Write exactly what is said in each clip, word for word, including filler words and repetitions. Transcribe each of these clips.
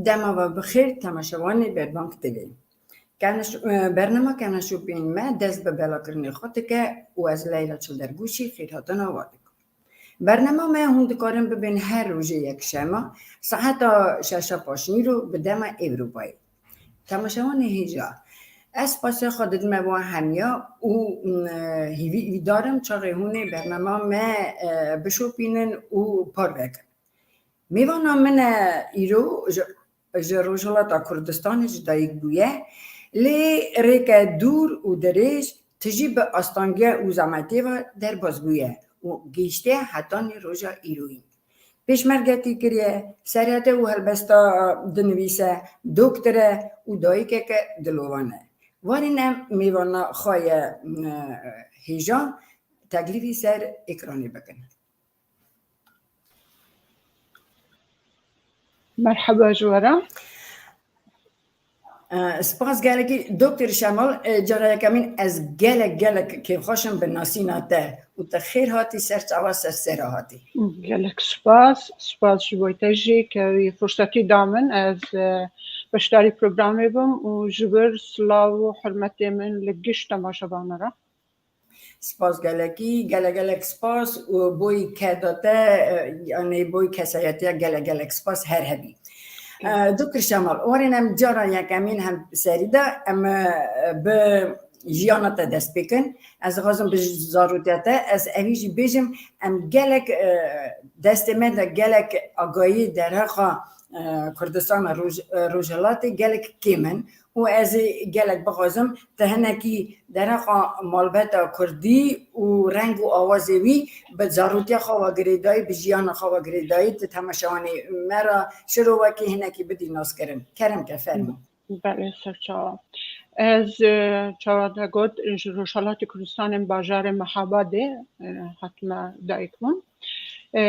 Dema we bi xêr, temaşevanê Berbank T V. Kevneş-, e, bernama kevneşopên me dest bi belakirinê xwe dike û ez Leyla Çildergûşî xêrhatina we dikim. Bernama me hûn dikarin bibên her rojê yekşema, saeta şeşa paşnîro bi dema Ewropayê. Temaşevanê hêja, ez spasiya xwe didime bo hemiya û, mm, hîvî, hîvîdar im çaxê hûn ê bernama me, e, bişopînin û parve kin. Mêvana min e îro ji, ji Rojhilata Kurdistanê ji dayik bûye, lê rêke dûr û dirêj tijî bi astangiya û zehmetê ve derbas bûye û gihîştiye hetanî roja îroyî. Pêşmergetî kiriye, serhete û helbesta dinivîse, doktor e û dayikeke dilovan e. Warîn em mêvana xwe ye, e, hêja teklîfî ser ekranê bikin. Merheba ji we re. E, spas gelekî Doktor Şemal, e, cara yekemîn ez gelek gelek kêfxweş im bi nasîna te û te xêr hatî ser çava ser sera hatî. Gelek spas, spas ji bo te jî ke wî fursetî da min ez, e, beşdarî programê bim û ji vir silav û hurmetê min li giş temaşevana re. Spas gelekî, gelek gelek spas û boy keda te, e, yanî boy kesayetiya gelek gelek spas her hebî. E, Doktor Şemal, warên em cara yekemîn hem serî de em, e, bi jiyana te dest pê kin. Ez dixwazim bi zarotiya te, ez evî jî bêjim, em gelek, e, destê me de gelek agahî derheqa, e, Kurdistana Roj-, e, Rojhilatê gelek kêm in. Û ez ê gelek bixwazim, tu hinekî derheqa malbeta kurdî û reng û awazê wî bi zarotiya xwe ve girêdayî, bi jiyana xwe ve girêdayî, tu temaşevanê me re şirovekî hinekî bidî naskirin. Kerem ke, fermo. Belê, serçawa. Ez, e, çawa te got, ji Rojhelatê Kurdistanê, bajarê Mehabadê, e, hatime dayik bûm. E,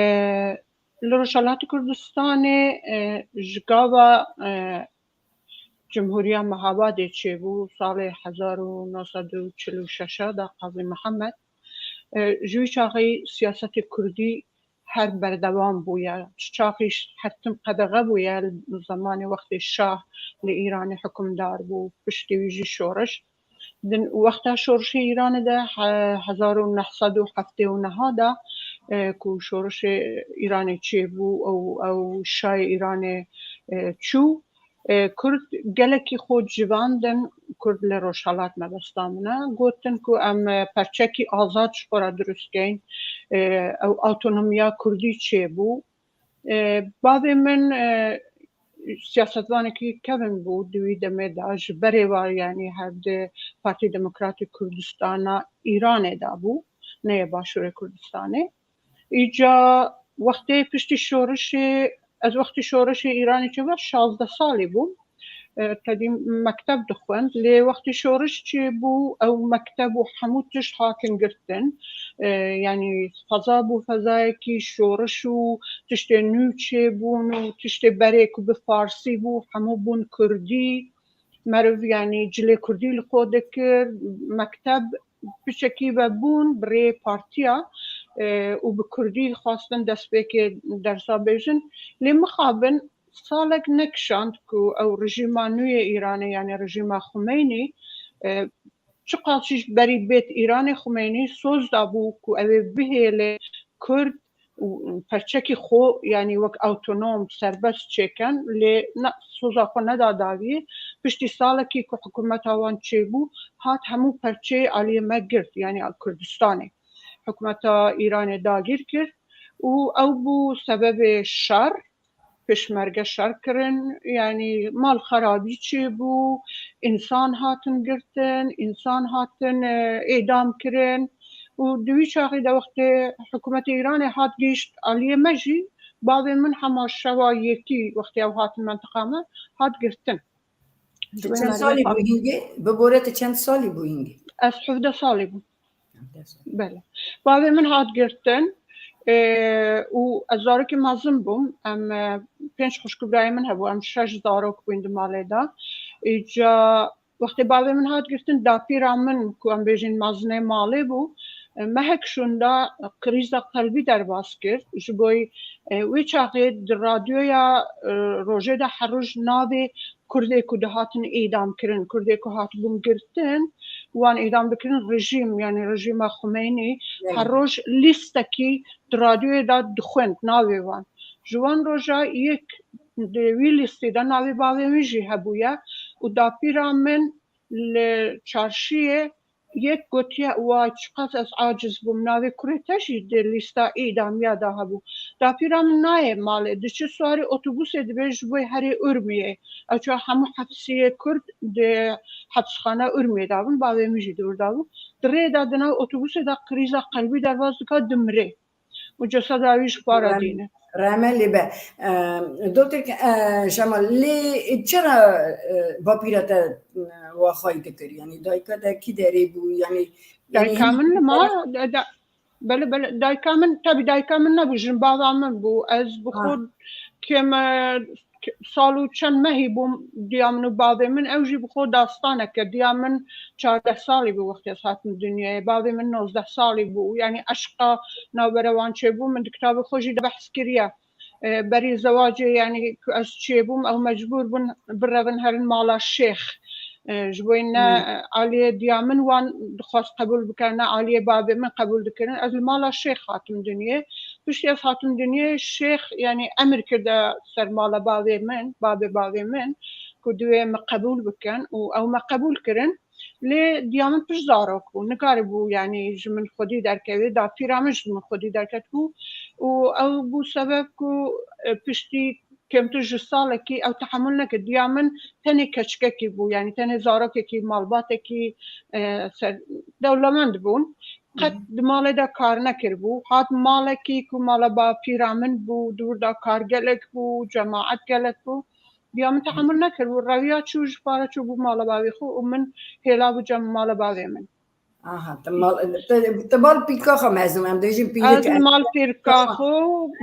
Li Rojhelatê Kurdistanê, e, ji gava, e, Cumhuriya Mehabadê çêbû, salê hezar û neh sed û çil û şeş de Qazî Mihemed, e, ji wî çaxî siyasetê kurdî her berdewam bûye. Çi çaxî her tim qedexe bûye li zemanê wextê şah li Îranê hukimdar bû, piştî wî jî şoreş. Di wexta şorişê Îranê de, he-, hezar û neh sed û heftê û neh de, e, ku şorişê Îranê çêbû, ew, ew şayê Îranê, e, çû, e, Kurd gelekî xwe civandin, Kurd li Rojhelat mebesta min e, gotin ku em, e, perçekî azad ji xwe re dirust keyn, e, ew awtonomiya Kurdî çêbû. E, bavê min, e, siyasetvanekî kevin bû di wî demê de, ji berê ve, yanî her di Partî Demokratîk Kurdistana Îranê de bû, ne yê Başûrê Kurdistanê. Îca wextê piştî şorişê, ez wextê şorişê Îranê çêbû şazdeh salî bûm. E, tedî mekteb dixwend. Lê wextî şoriş çêbû, ew mekteb û hemû tişt hatin girtin. E, yanî feza bû fezayekî şoriş û tiştê nû çêbûn û tiştê berê ku bi farsî bû, hemû bûn kurdî. Meriv, yanî cilê kurdî li xwe dikir. Mekteb piçekî vebûn bi rê partiya, e, û bi kurdî xwestin destpêkê dersa bêjin. Lê mixabin salek nekişand ku ew rejîma nû yê Îranê, yanî rejîma Xumeynî, e, çiqas jî berî bêt Îranê, Xumeynî soz dabû ku ew ê bihêle Kurd û perçekî xwe, yanî wek awtonom, serbest çêken, lê ne, soza xwe neda dawiyê. Piştî salekî ku hikûmeta wan çêbû, hat hemû perçeyê aliyê me girt, yanî Kurdistanê. Hikûmeta Îranê dagîr kir û ew bû sebebê şer. Pêşmerge şer kirin, yanî mal xerabî çêbû, însan hatin girtin, însan hatin, e, êdam kirin û di wî çaxî de wextê hikûmetê Îranê hat gihîşt aliyê me jî, bavê min hema şeva yekî wextê ew hatin mentiqa me hat girtin. Tu çend salî bû hingê? Bi borê tu çend salî bû hingê? Ez hevdeh salî bûm. Belê. Bavê min hat girtin, e, û ez zarokê mezin bûm. Em, e, pênc xwişk û birayê min hebû. Em şeş zarok bûn di malê de. Îca wextê bavê min hat girtin, dapîra min, ku em bêjin mezinê malê bû, mehek şûnda krîza qelbî derbas kir. Ji bo wê çaxê di radyoya rojê de her roj navê Kurdê ku dihatin îdam kirin, Kurdê ku hatibûn girtin, wan îdam dikirin, rejîm, yanî rejîma Xumeynî her roj lîstekî di radyoyê de dixwend navê wan. Ji wan roja yek di wî lîstê de navê bavê min jî hebûye û dapîra min li çarşiyê yek gotiye, "Way, çiqas ez aciz bûm, navê kurê te jî di lîsta îdamiya de hebû." Dapîra min nayê malê, diçe siwarî otobusê dibe ji bo herê Urmiyê. Ew çax hemû hepsiyê Kurd di hepsxana Urmiyê de bûn, bavê min jî di wir de bû. Di rê de di nav otobusê de krîza qelbî derbas dika, dimire. Û ceseda wî ji xwe re dîne. Rehme lê be. Doktor Şemal, lê çira bapîra te wa xway dikir? Yanî dayika te kî derê bû? Yanî Dayika min li ma, bele, bele, dayika min, tabî dayika min nebû, jin bava min bû. Ez bi xwe kêm sal û çend mehî bûm, diya min û bavê min, ew jî bi xwe dastanek e. Diya min çardeh salî bû wextê ez hatim dinyayê. Bavê min nozdeh salî bû. Yanî eşqa navbera wan çêbû, min di kitabê xwe jî de behs kiriye. E, berî zewacê, yanî ku ez çêbûm, ew mecbûr bûn birevin herin mala şêx. E, ji bo ne aliyê diya min wan dixwest qebûl bikin, ne aliyê bavê min qebûl dikirin. Ez li mala şêx hatim dinyê. Piştî ez hatim dinyê, şêx, yanî emir kirde ser mala bavê min, babê bavê min, ku divê min qebûl bikin û ew me qebûl kirin. Lê diya min pişt zarok bû, nikaribû, yanî ji min xwedî derkeve, dapîra min ji min xwedî derketibû û ew bû sebeb ku, e, piştî kêmtir ji salekî ew tehemûl nekir. Diya min tenê keçikekî bû, yanî tenê zarokekî, malbatekî, e, ser, dewlemend bûn. Qet di malê de kar nekiribû. Hat malekî ku mala bapîra min bû, di wir de kar gelek bû, cemaet gelek bû. Diya min tehemûl nekiribû. Rewiya çû, ji pare çû bû mala bavê xwe û min hêla bû cem mala bavê min. Aha, te mal, te, te mal pîrka xwe mezin, em dibêjin pîrik. Ez li mal pîrka xwe,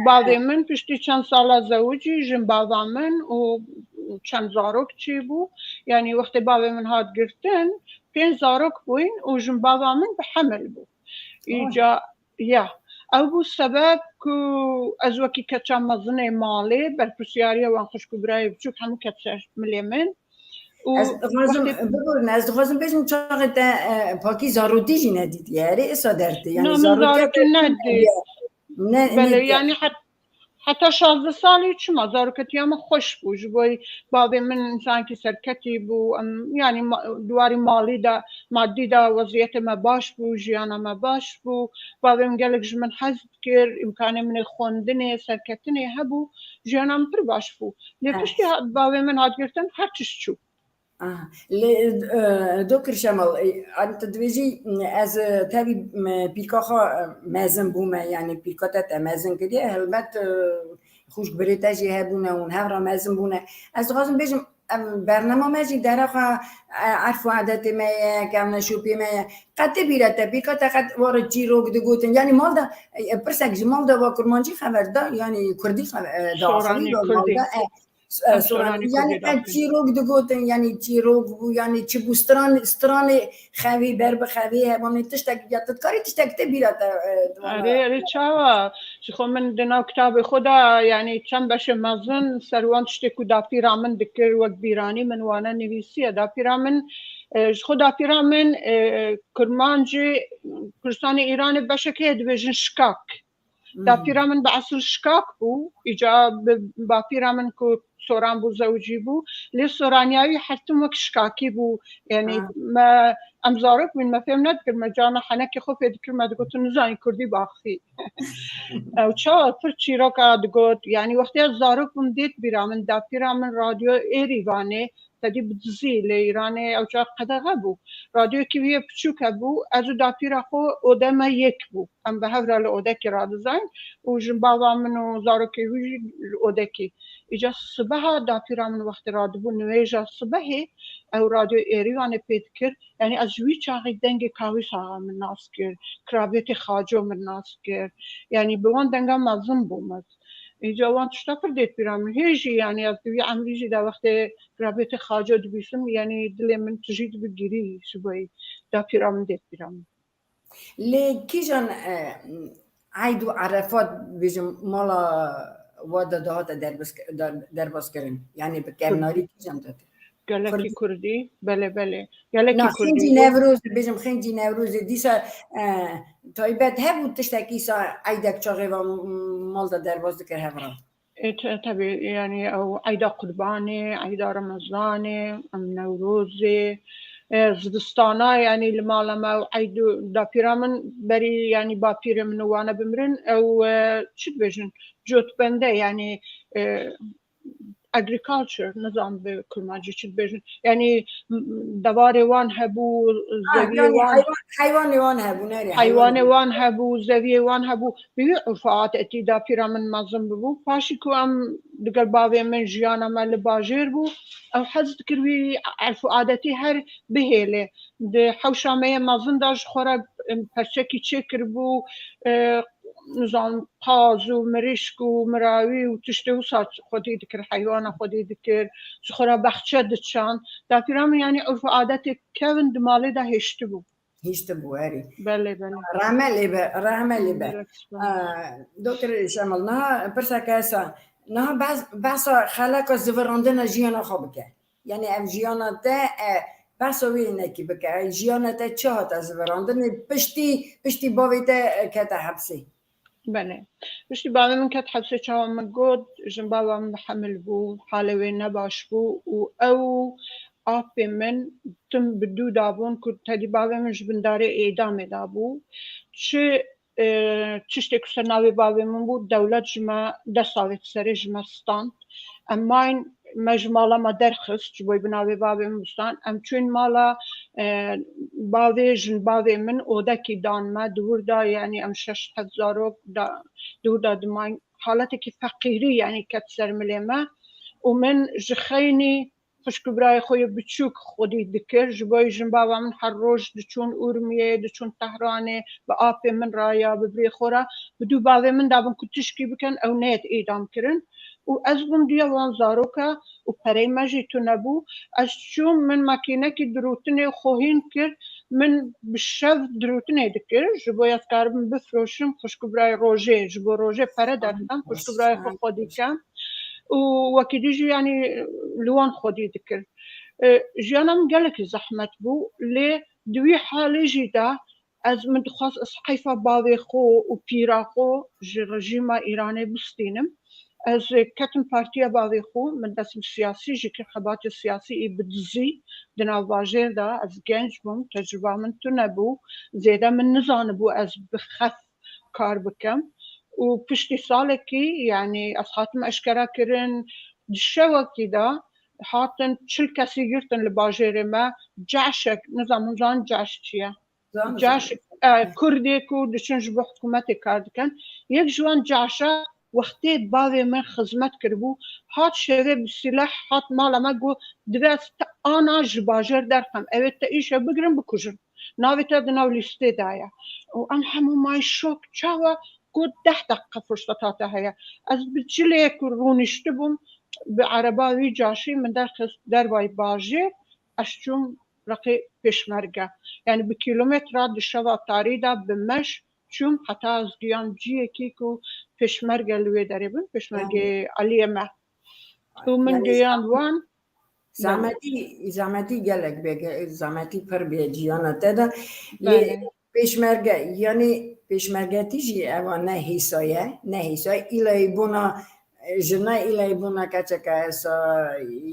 bavê min piştî çend sala zewicî, jin bava min û çend zarok çêbû. Yanî wextê bavê min hat girtin, pênc zarok bûyn û jin bava min bi hemil bû. Îca, ya. Ew bû sebeb ku ez wekî keça mezinê malê, berpirsiyariya wan xwişk û birayê biçûk hemû ket ser milê min. Û Ez dixwazim, wextê biborin, ez dixwazim bêjim çaxê te, e, pakî zarotî jî nedîtiye. Erê, êsa dertê. Yanî Na, min zarotî zarotî nedî. Ne, Belê, nedîtiye. Yanî het-, heta şazdeh salî çima zaroketiya me xweş bû. Ji bo bavê min însankî serketî bû. Em, yanî ma-, di warî malî de, madî de weziyetê me baş bû, jiyana me baş bû. Bavê min gelek ji min hez dikir, îmkanê min ê xwendinê, serketinê hebû. Jiyana min pir baş bû. Lê piştî ha-, bavê min hat girtin, her tişt çû. Aha. Lê, e, Doktor Şemal, e, an tu dibêjî, ez, e, tevî, e, pîrka xwe, e, mezin bûme, yanî pîrka te te mezin kiriye, helbet, e, xwişk birê te jî hebûne hûn hev re mezin bûne. Ez dixwazim bêjim, em, bernama me jî dera xwe, e, erf û adetê me ye, kevneşopê me ye. Qet tê bîra te, pîrka te qet were çîrok digotin. Yanî mal de, e, pirsek ji mal de va kurmancî xeber da, yanî kurdî xeber, e, da Soranî axivî va mal kurdî. De, e, S-, e, Em soran, soranî yanî kurdî em dixwin. Çîrok digotin, yanî çîrok bû, yanî çi bû, stran-, stranê xevî, ber bi xevî, hevanê tiştek, ya tu dikarî tiştek te bîra te, e, di vana Erê, erê, çawa? Ji xwe min di nav kitabê xwe de, yanî çend beşê mezin ser wan tiştê ku dapîra min dikir, wek bîranî min wana nivîsiye. Dapîra min, e, ji xwe dapîra min, e, Kurmancê Kurdistanê Îranê beşek heye dibêjin şikak. Hmm. Dapîra min bi esil şikak bû, îca bi bapîra min ku soran bû, zewicî bû, lê soraniya wî her tim wek şikakî bû. Yanî Ha. me, em zarok bûn, me fêm nedikir, me carna henekê xwe pê dikir, me digot, "Tu nizanî kurdî baxî." Ew çawa pir çîroka digot, yanî wextê ez zarok bûm, dêt bîra min, dapîra min radyo Êrîvanê, tedî bi dizî lê Îranê ew çax qedexe bû. Radyoyekî wî yê piçûk hebû, ez û dapîra xwe ode me yek bû. Em bi hev re li odekî radizayn û jin bava min û zarokê wî jî li odekî. Îca sibeha dapîra min wextê radibû, nivêja sibehê ew radyoyê Êrîvanê pê dikir. Yanî ez ji wî çaxî dengê Kawîs Axa min nas kir, Kirabêtê Xaco min nas kir. Yanî bi wan denga mezin bûm ez. Îca wan tişta pir dêt bîra min. Hê jî, yanî ez di wî emrî jî de wextê Kirabêtê Xaco dibîsim, yanî dilê min tijî dibi girî ji bo dapîra min dêt bîra min. Lê kîjan, e, Eyd û Erefat, bêjim, mala we de dihate derbas, der-, derbas kirin? Yanî bi kevnarî kîjan dihate? Gelekî Kurdî? Kurdî, belê, belê. Gelekî Na, Kurdî xêncî bû. Newrozê, bêjim, xêncî Newrozê, dîsa, e, taybet hebû tiştekî sa eydek çaxê ve m-, mal de derbas dikir hev re? E, te-, tebî, yanî ew eyda Qurbanê, eyda Remezanê, em Newrozê, e, zivistana, yanî li mala me ew eyd û dapîra min berî, yanî bapîrê min û wane bimirin, ew, e, çi dibêjin? Cotbende, yanî, e, agriculture, nizam bi kurmancî çi dibêjin. Yanî, m-, devarê wan hebû, Ha, zeviyê yanî wan heywan, heywanê wan hebû, nerê, heywanê heywanê wan hebû, zeviyê wan hebû. Bi wî urf û adetî dapîra min mezin bibû. Paşî ku em digel bavê min jiyana me li bajêr bû, ew hez dikir wî urf û adetî her bihêle. Di hewşa me yê mezin de ji xwe re, em, perçekî çêkiribû, e, nizam, qaz û mirîşk û mirawî û tiştê wisa xwedî dikir, heywana xwedî dikir, ji xwe re bexçe diçand. Dapîra min, yanî urf û adetê kevin di malê de hêştibû. Hiştibû, erê. Belê, belê. Rehme lê be, rehme lê be. Belê, spas. Aa, Doktor Şemal, niha pirseke hesa, niha behs-, behsa xeleka zivirandina jiyana xwe bike. Yanî ev jiyana te, e, behsa wê hinekî bike. Jiyana te çi hate zivirandinê? Piştî, piştî bavê te, e, kete hepsê. Belê. Piştî bavê min ket hepsê, çawa min got, jinbava min bi hemil bû, halê wê ne baş bû û ew apê min tim bi dû dabûn ku tedî bavê min ji bindarê êdamê dabû. Çi, e, tiştê ku ser navê bavê min bû, dewlet ji me dest avêt serê, ji me stand. Em mayîn, me ji mala me derxist, ji bo bi navê bavê min bistan. Em çûn mala, e, bavê, jinbavê min, odekî dan me, di wir de, yanî em şeş heft zarok da, di wir de dimayîn. Haletekî feqîrî, yanî ket ser milê me û min ji xeynî xwişk û birayê xwe yê biçûk xwedî dikir. Ji bo jinbava min her roj diçûn Urmiyê, diçûn Tehranê, bi apê min re ya bi birê xwe re, bi dû bavê min dabin ku tişkî bikin, ew neyet êdam kirin. Û ez bûm diya wan zaroka û perey me jî tune bû. Ez çûm, min makînekî dirûtinê xwe hîn kir, min bi şev dirûtinê dikir, ji bo ez karibim bifroşim xwişk û birayê rojê, ji bo rojê pere derxem, xwişk û birayê xwe xwedî kem. Û wekî dî jî, yanî, li wan xwedî dikir. E, jiyana min gelekî zehmet bû, lê di wî halê jî de ez, min dixwest ez heyfa bavê xwe û pîra xwe ji rejîma Îranê bistînim. Ez ketim partiya bavê xwe, min dest bi siyasî jî kir, xebatê siyasî ê bi dizî di nav bajêr de, ez genc bûm, tecrûba min tune bû, zêde min nizanibû ez bi xef kar bikim. Û piştî salekî, yanî ez hatim eşkera kirin, di şewekî de hatin çil kesî girtin li bajêrê me, ceşek, nizam hûn zanin ceş çi ye? Zanim, Caş, zanim. E, Kurdê ku diçin ji bo hikûmetê kar dikin. Yek ji wan caşa wextê bavê min xizmet kiribû, hat şevê bi sîleh hat mala me, got, divê ez te ana ji bajêr derxem. Ew ê te îşev bigirin, bikujin. Navê te di nav lîstê de ye. Û em hemû mayîn şok. Çawa? Got, deh deqe firseta te heye. Ez bi cilê ku rûniştibûm, bi ereba wî caşî min derxist dervayî bajêr, ez çûm reqê pêşmerge. Yanî bi kîlometra di şeva tarî de bi meş çûm heta ez giyam ciyekî ku pêşmerge li wê derê bin, pêşmergê Eliyê me. Û min Yanî giyand wan. Zehmetî, zehmetî gelek bê, ge-, zehmetî pir bê ciyana te de. Lê Belê. Pêşmerge, yanî pêşmergetî jî eva ne hîsa ye, ne hîsa ye. Îlayî bona, e, jina, îlayî bona keçeke hesa,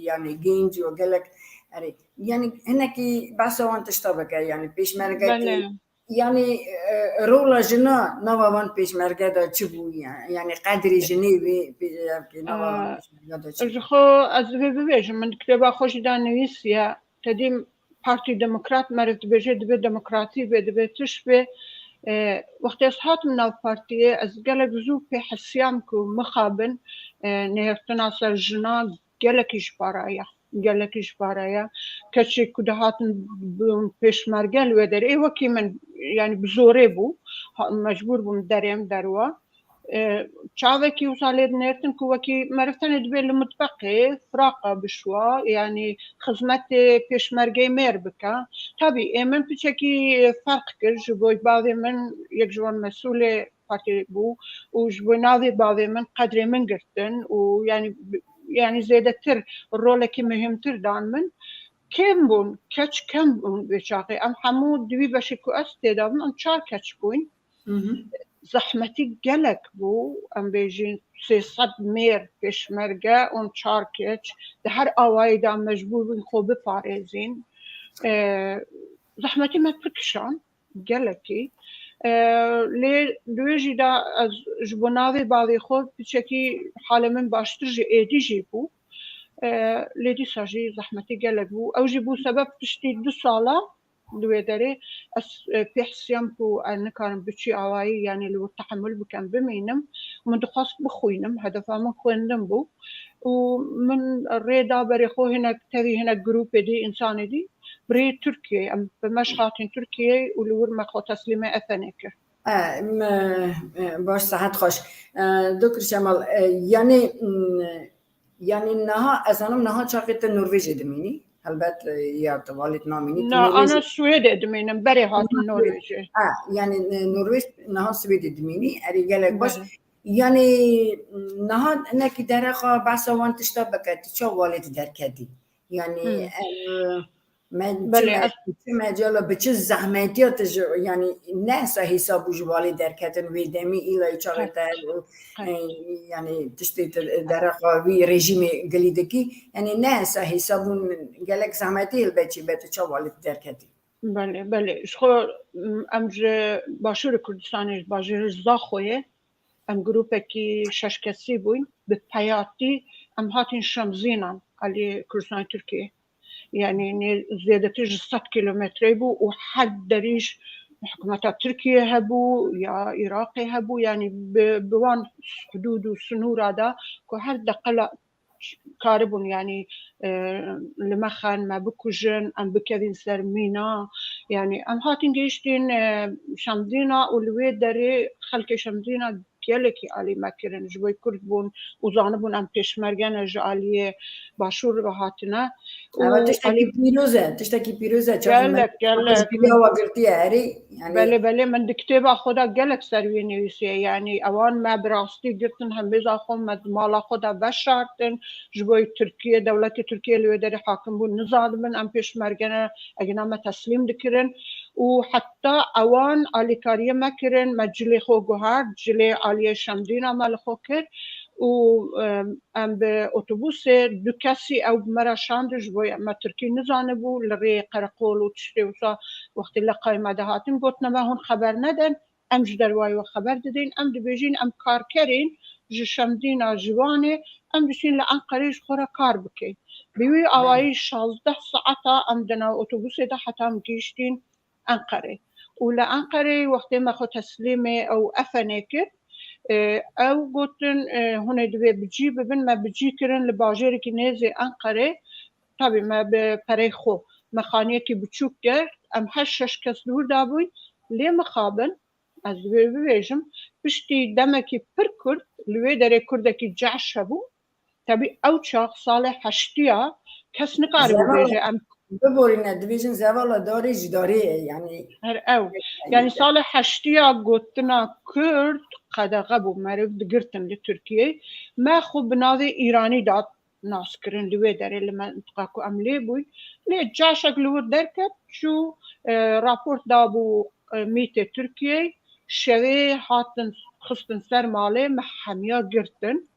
yanî genc û gelek, erê, yanî hinekî behsa wan tişta bike, yanî pêşmergetî, Belê. yanî, e, rola jina nava van pêşmerge de çi bû, ya-, yanî qedrê jinê wê pê-, ya, nava van Aa, pêşmerge de çi bû? Ji xwe ez divê bibêjim, min di kitêba xwe jî de nivîsiye, tedî Partî Demokrat meriv dibêje, divê demokratî bê, divê tişt bê. E, wextê ez hatim nav partiyê, ez gelek zû pê hesiyam ku mixabin, e, nêhirtina ser jinan gelekî ji para ye. Gelekî ji para ye. Keçê ku dihatin bi pêşmerge li wê derê, ê wekî min, yanî bi zorê bû, ha, mecbûr bûm derêm derwa. E, çavekî wisa lê dinêrtin ku wekî meriv tenê dibê li mitbeqê firaqa bişwa, yanî xizmetê pêşmergeyê mêr bike. Tabî ê min piçekî ferq kir, ji bo bavê min yek ji wan mesûlê partiyê bû û ji bo navê bavê min qedrê min girtin û yanî, yanî zêdetir rolekî muhîmtir dan min. Kêm bûn, keç kem bûn vê çaxê. Em hemû di wî beşê ku ez tê de bim, em çar keç bûyn. Hı hı. Zehmetî gelek bû, em bêjin sê sed mêr pêşmerge û çar keç di her awayî de mecbûr bûn xwe biparêzin. E, zehmetî me pir kişand, gelekî. E, lê di wê jî de ez ji bo navê bavê xwe piçekî halê min baştir ji êdî jî bû. E, lê dîsa jî zehmetî gelek bû. Ew jî bû sebeb piştî du sala Li wê derê ez, e, pê hesiyam ku ez nikarim bi çi awayî, yanî li wir tehemul bikim, bimînim. Min dixwest bixwînim, hedefa min xwendin bû. Û min rê da berê xwe hinek tevî hinek grûpê dî, însanê dî, bi rê Tirkiyeyê, em bi meşq hatin Tirkiyeyê û li wir me xwe teslîmê Efenê kir. E, me, e, baş, sehet xweş. E, Doktor Şemal, e, yanî, m, yanî niha, ez zanim niha çaxê te Norvêjê dimînî. Helbet, e, ya tu valît namînî, tu Na, Norvêjê ana Swêdê dimînim, berê hatim Norvêjê. Ha, yanî, e, Norvêj niha Swêdê dimînî, erê gelek baş. Belê. Yanî, niha nekî derexa behsa wan tişta bike, tu ça valît derketî? Yanî, Hmm. em, me-, Belê, çi me-, ez çi mecala, bi çi zehmetiya tu ji, yanî ne sa hesab û ji valî derketin wê demî îla çaxê Qet. te û, Qet. e, yanî tiştê tu derexa wî rejîmê gilî dikî, yanî ne sa hesab û gelek zehmetî hilbetî be tu ça valî derketî. Belê, belê. Ji xwe, m, em ji Başûrê Kurdistanê, ji bajêrê Zaxoyê, em grûpekî şeş kesî bûyn. Bi peyatî em hatin Şemzînan, alî Kurdistanê Tirkiyê. Yanî nê-, zêdetir ji sed kîlometreyê bû û her derî ji hikûmeta Tirkiyê hebû ya Iraqê hebû, yanî bi, bi wan hudûd û sinûra de ku her deqela karibûn, yanî, e, li me xen, me bikujin, em bikevin ser mîna. Yanî em hatin gihiştin, e, Şemdîna û li wê derê xelkê Şemdîna gelekî alî me kirin. Ji bo Kurd bûn û zanibûn em pêşmerge ne, ji aliyê Başûr ve hatine. Û Eva tiştekî alî pîroz e, tiştekî pîroz e. Çaxê me Gelek, gelek. Piştgiriya we girtiye erê, yanî Belê, belê, min di kitêba xwe de gelek ser wî nivîsiye. Yanî ewan me bi rastî girtin, hembêza xwe me di mala xwe de veşartin. Ji bo Tirkiye, dewletê Tirkiye li wê derê hakim bû, nizanibin em pêşmerge ne, egina me teslîm dikirin. Û heta ewan alîkariyê me kirin, me cilê xwe guhart, cilê aliyê Şemdîna me li xwe kir. Û, em, em bi otobusê du kesî ew bi me re şandin, ji bo me tirkî nizanibû, li rê qereqol û tiştê wisa wextê leqay me dihatin, gotine me hûn xeber nedin, em ji derwayê we xeber didin, em dibêjin em karkerên ji Şemdîna ji Wanê, em dişin li Enqerê ji xwe re kar bikin. Bi wî awayî şazdeh saeta em di nav otobusê de heta em gihiştin Enqerê. Û li Enqerê wextê me xwe teslîmê ew Efenê kir, e, ew gotin, e, hûn ê divê bi cî bibin, me bi cî kirin li bajêrekî nêzê Enqerê. Tabî me bi perey xwe, me xaniyekî biçûk girt, em her şeş kes li wir de bûyn, lê mixabin, ez divê bibêjim, piştî demekî pir kurt, li wê derê kurdekî cehş hebû, Tebî ew çax salê heştiya kes nikaribû Zevala bêje em biborîne, dibêjin zevala darê ji darê ye, yanî Her ew. Yanî salê heştiya gotina Kurd qedexe bû, meriv digirtin li Tirkiyeyê. Me xwe bi navê Îranî da nas kirin li wê derê li mentiqa ku em lê bûyn. Lê caşek li wir derket, çû, e, raport dabû, e, mîtê Tirkiyeyê. Şevê hatin xistin ser malê, me hemiya girtin.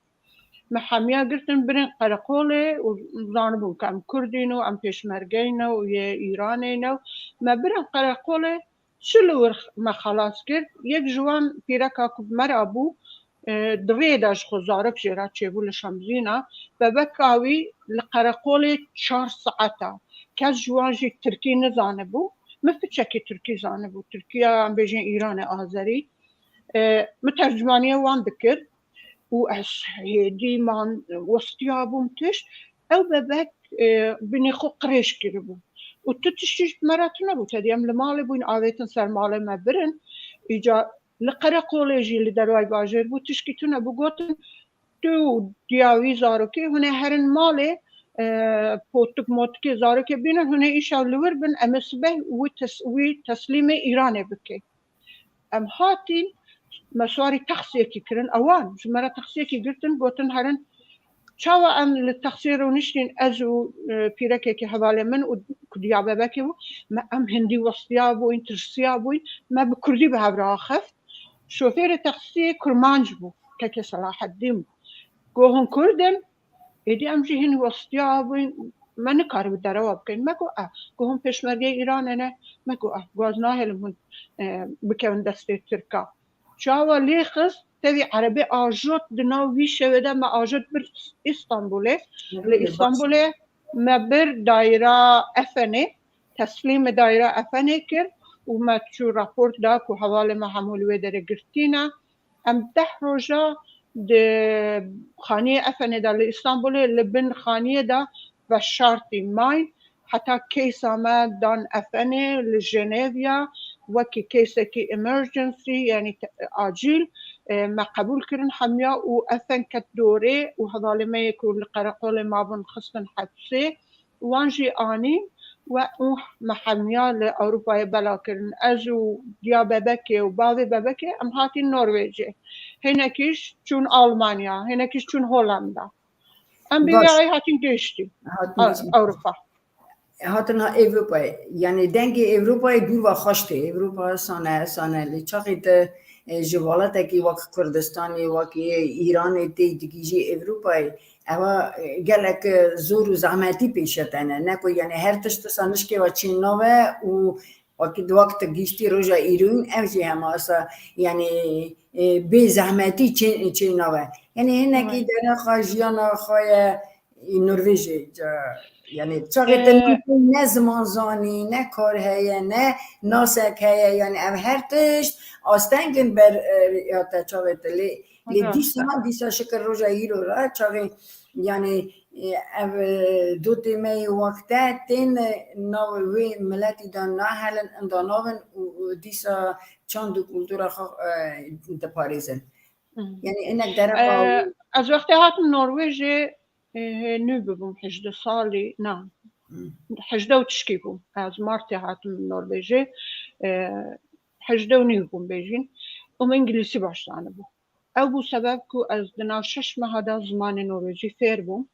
Me hemiya girtin birin qereqolê û zanibûn ku em Kurdîn û em pêşmergeyne û yê Îranê ne. Me birin qereqolê, çi li wir me xelas kir? Yek ji wan pîreka ku bi me re bû, e, di rê de ji xwe zarok jê re çêbû li Şemzîna. Bebeka wî li qereqolê çar saeta. Kes ji wan jî tirkî nizanibû. Min piçekî tirkî zanibû. Tirkiya, em bêjin Îranê, Azerî. E, min tercimaniya wan dikir. û ez hêdî man westiya bûm tişt, ew bebek, e, binê xwe qirêj kiribû. Û tu tiştî ji me re tune bû, tedî em li malê bûyn, avêtin ser malê me birin. Îca Li Qereqolê jî li derway bajêr bû, tişkî tune bû, gotin, tu û diya wî zarokê hûn ê herin malê, e, potik motikê zarokê bînin, hûn ê îşew li wir bin, em ê sibeh wî tes-, wî teslîmê Îranê bikin. Em hatîn, me swarî texsiyekî kirin, ewan ji me re texsiyekî girtin, gotin, herin, çawa em li texsiyê rûniştîn, ez û, e, pîrekekî hevalê min û ku diya bebekê bû, me, em hindî westiya bûyn, tirsiya bûyn, me bi kurdî bi hev re axeft. Şofêrê texsiyê kurmanc bû, kekê Selaheddîn bû. Got, hûn kurd in? Êdî em jî hîn westiya bûyn, me nikaribû derewa bikin. Me got, e, got, hûn pêşmergeyê Îranê ne? Me got, e, got, ez nahêlim hûn, e, bikevin destê Tirka. Çawa lê xist, tevî erebê ajot di nav vî şevê de me ajot bir Îstanbulê. Li Îstanbulê me bir dayîra Efenê, teslîmê dayîra Efenê kir û me çû raport da ku hevalê me hemû li wê derê girtî ne. Em deh roja di xaniyê Efenê de li Îstanbulê li bin xaniyê de veşartî mayn. Heta keysa me dan Efenê li Jenevya, wekî keysekî emergency, yanî te-, acîl, e, me qebûl kirin hemiya û Efen ket dorê û hevalê me yê ku li qereqolê mabûn xistin hepsê. Wan jî anîn we û me hemiya li Ewropayê bela kirin. Ez û diya bebekê û bavê bebekê em hatîn Norwêcê. Hinekî jî çûn Almanya, hinekî jî çûn Holanda. Em bi Baş. vê ayî hatîn gihiştîn Hatîn Ew-, gihiştîn. Ewropa. Hatin ha Ewropayê. Yani dengê Ewropayê dûr ve xweş tê. Ewropa sane, sane. Lê çaxê te, e, ji welatekî wek Kurdistanê, wek Îranê tê digihîjî Ewropayê, ewa, e, gelek, e, zor û zehmetî pêşe tene. Ne ku yani her tişt wisa nişkê ve çê nave û wek, wek tu gihiştî roja îroyîn ev jî hema wisa yani, e, bê zehmetî çê, çê nave. Yani hinekî Evet. derexa jiyana xwe ye, Norvêjê, ca, yani çaxê te Ee, ne ziman zanî, ne kar heye, ne nasek heye, yani ev her tişt astengin ber, e, ya te çaxê te lê, lê Hocam. dîsa, dîsa şikir roja îro re çaxê, yani, e, ev, e, dotê me yê wexte tên, e, nav wê miletî de nahelin, inda navin û, û dîsa çand û kultura xwe, e, diparêzin. Hı. Yani inek dereqa Ee, ez wextê hatim Norvêjê, e, nû bibûm, hejdeh salî, na, Hı. hejdeh û tişkî bûm. Ez Martê hatim Norvêjê, e, hejdeh û nîv bûm bêjîn. Û min îngilîsî baş zanibû. Ew bû sebeb ku ez di nav şeş meha de zimanê norwêcî fêr bûm.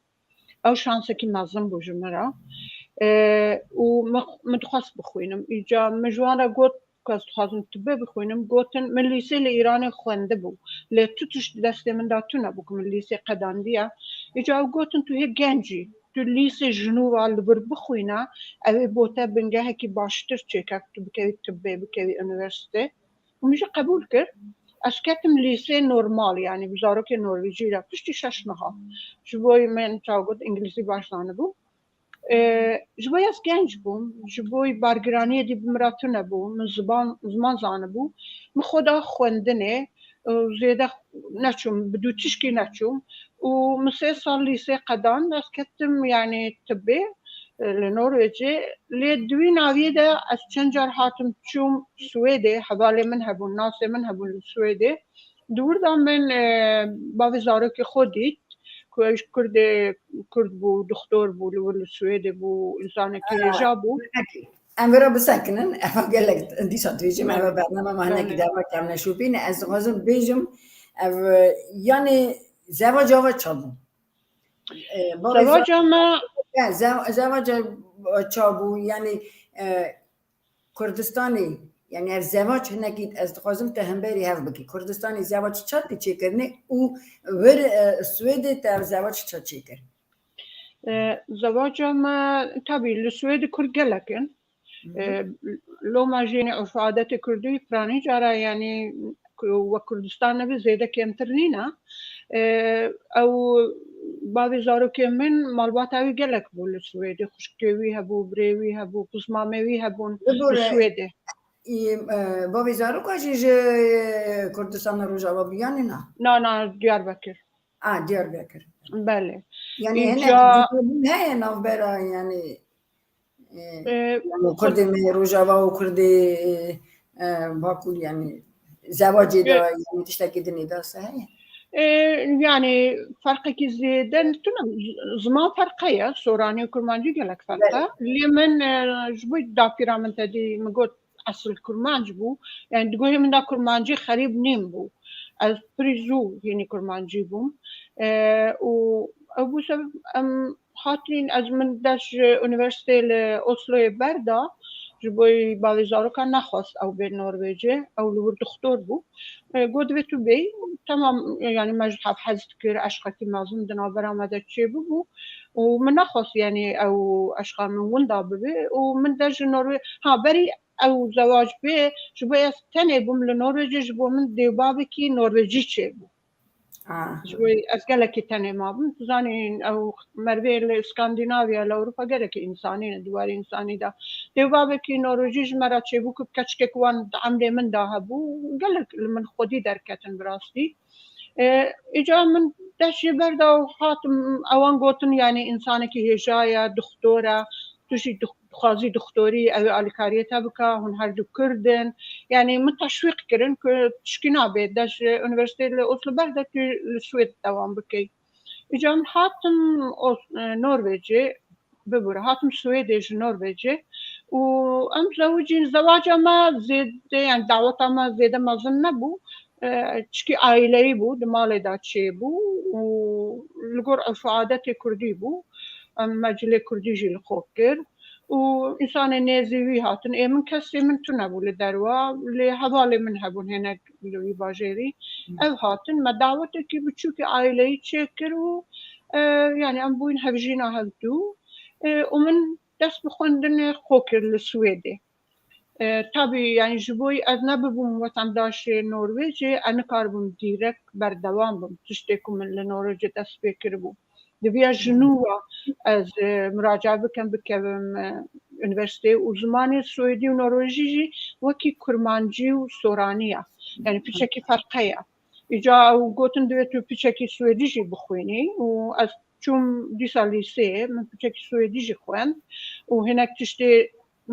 Ew şansekî mezin bû ji min re. E, û min, min dixwest bixwînim. Îca min ji wan re got ku ez dixwazim tibbê bixwînim. Gotin, min lîsê li Îranê xwendibû. Lê tu tişt di destê min de tune bû ku min lîsê qedandiye. Îca ew gotin, tu hê genc î. Tu lîsê ji nû ve li vir bixwîne, ew ê bo te bingehekî baştir çêke, tu bikevî tibbê, bikevî unîversîte. Û min jî qebûl kir. Ez ketim lîsê normal, yanî bi zarokê norwêcî re, piştî şeş meha. Ji bo min çawa got, îngilîzî baş zanibû. Ee, ji bo ez genc bûm, ji bo bargiraniyê dî bi min re tune bû, min ziman, ziman zanibû. Min xwe da xwendinê, e, zêde neçûm, bi dû tişkî neçûm. Û min sê sal lîsê qedan, ez ketim, yanî tibbê, e, li Norwêcê. Lê di wî naviyê de ez çend car hatim çûm Swêdê, hevalê min hebûn, nasê min hebûn li Swêdê. Di wir de min, e, bavê zarokê xwe dît, ku ew ji Kurdê, Kurd bû, doktor bû, li wir li Swêdê bû, zanekî Aa, hêja bû. Em vira bisekinin, eva gelek dîsa dibêjim, eva bername me hinekî Belê. dema kevneşopîne. Ez dixwazim bêjim, ev, e, yani zevaca ve çabû. E, bavê Zevaca me E, zev-, zevaca çabû, yani, e, Kurdistanê, yani ev zevac hinekî ez dixwazim te hemberî hev bikî. Kurdistanê zevac çat tê çêkirinê û wir, e, Swêdê te ev zevac çat çêkir? E, zevaca me, tabî, li Swêdê Kurd gelek in. Hı hı. E, loma jî, yani, urf adetê Kurdî piranî cara, yani, ku we Kurdistan nebe zêde kêmtir nîne. E, ew bavê zarokê min malbata wî gelek bû li Swêdê. Xwişkê wî hebû, birê wî hebû, quzmamê wî hebûn li Bibore, Swêdê. Î, e, bavê zaroka jî ji Kurdistana Rojava bû, yanî na? Na, na, Diyarbekir. A, Diyarbekir. Belê. Yani Îca hinek heye navbera, yani, e, E, yani Kurdê me Rojava û Kurdê, e, Bakur, yani, Zewacê de, yanî tiştekî din ê de se heye? E, yani ferqekî zêde tune, ziman ferqe ye, soranî û kurmancî gelek ferqe. Lê min e, ji bo dapîra min te dî min got esil kurmanc bû. Yani di guhê min de kurmancî xerîb nîn bû. Ez pirî zû hînî kurmancî bûm. E, û ew bû sebeb em hatîn, ez min dest ji unîversîteyê li Osloyê berda, ji bo bavê zarokan nexwest ew bê Norwêcê, ew li wir dixtor bû. E, got, divê tu bêyî, temam, yani me ji hev hez dikir, eşqekî mezin di navbera me de çêbûbû û min nexwest, yani ew eşqa min winda bibe û min dest ji Norwê, ha, berî ew zewac bê, ji bo ez tenê bûm li Norwêcê, ji bo min dêvbavekî Norwêcî çêbû. Ah. Ji bo ez gelekî tenê mabim. Tu zanî, ew merivê li Skandinavya, li Ewropa gelekî însanî ne, di warê însanî de. Dêvbavekî Norwêcî ji me re çêbû ku bi keçikek wan di emrê min de hebû, gelek li min xwedî derketin bi rastî. E, îca min dest jê berda û hatim, ewan gotin, yani, însanekî hêja ye, dixtor e, tu jî dix-, dixwazî dixtorî, ew ê alîkariyê te bike, hûn her du Kurd in. Yani, min teşwîq kirin ku tişkî nabe, de ji unîversîteyê li Oslo berde tu li Swêd dewam bikey. Îca min hatim Os-, e, Norwêcê, bibûre, hatim Swêdê ji Norwêcê û em zewicîn, zewaca me zêde, yani daweta me zêde mezin nebû. E, çikî aîleyî bû, di malê de çêbû û li gor urf û adetê kurdî bû. Em mecilê kurdî jî li xwe kir û însanê nêzî wî hatin. Ê min kesê min tune bû li derwa, lê hevalê min hebûn hênek li wî bajêrî. Ev hatin, me dawetekî biçûkî aîleyî çêkir û, e, yani em bûyîn hevjîna hevdû. E, û min dest bi xwendinê xwe kir li Swêdê. E, tabî, yani ji bo ez nebibûm wetandaşê Norwêcê, ez nikaribûm dîrek berdewam bim tiştê ku min li Norwêcê dest pê kiribû. Diviya ji nû ve ez, e, muracaat bikim, bikevim, e, unîversîteyê û zimanê swêdî û norwêjî jî wekî kurmancî û soranî ye. Yani piçekî ferqe ye. Îca ew gotin, divê tu piçekî swêdî jî bixwînî û ez çûm dîsa lîseyê, min piçekî swêdî jî xwend û hinek tiştê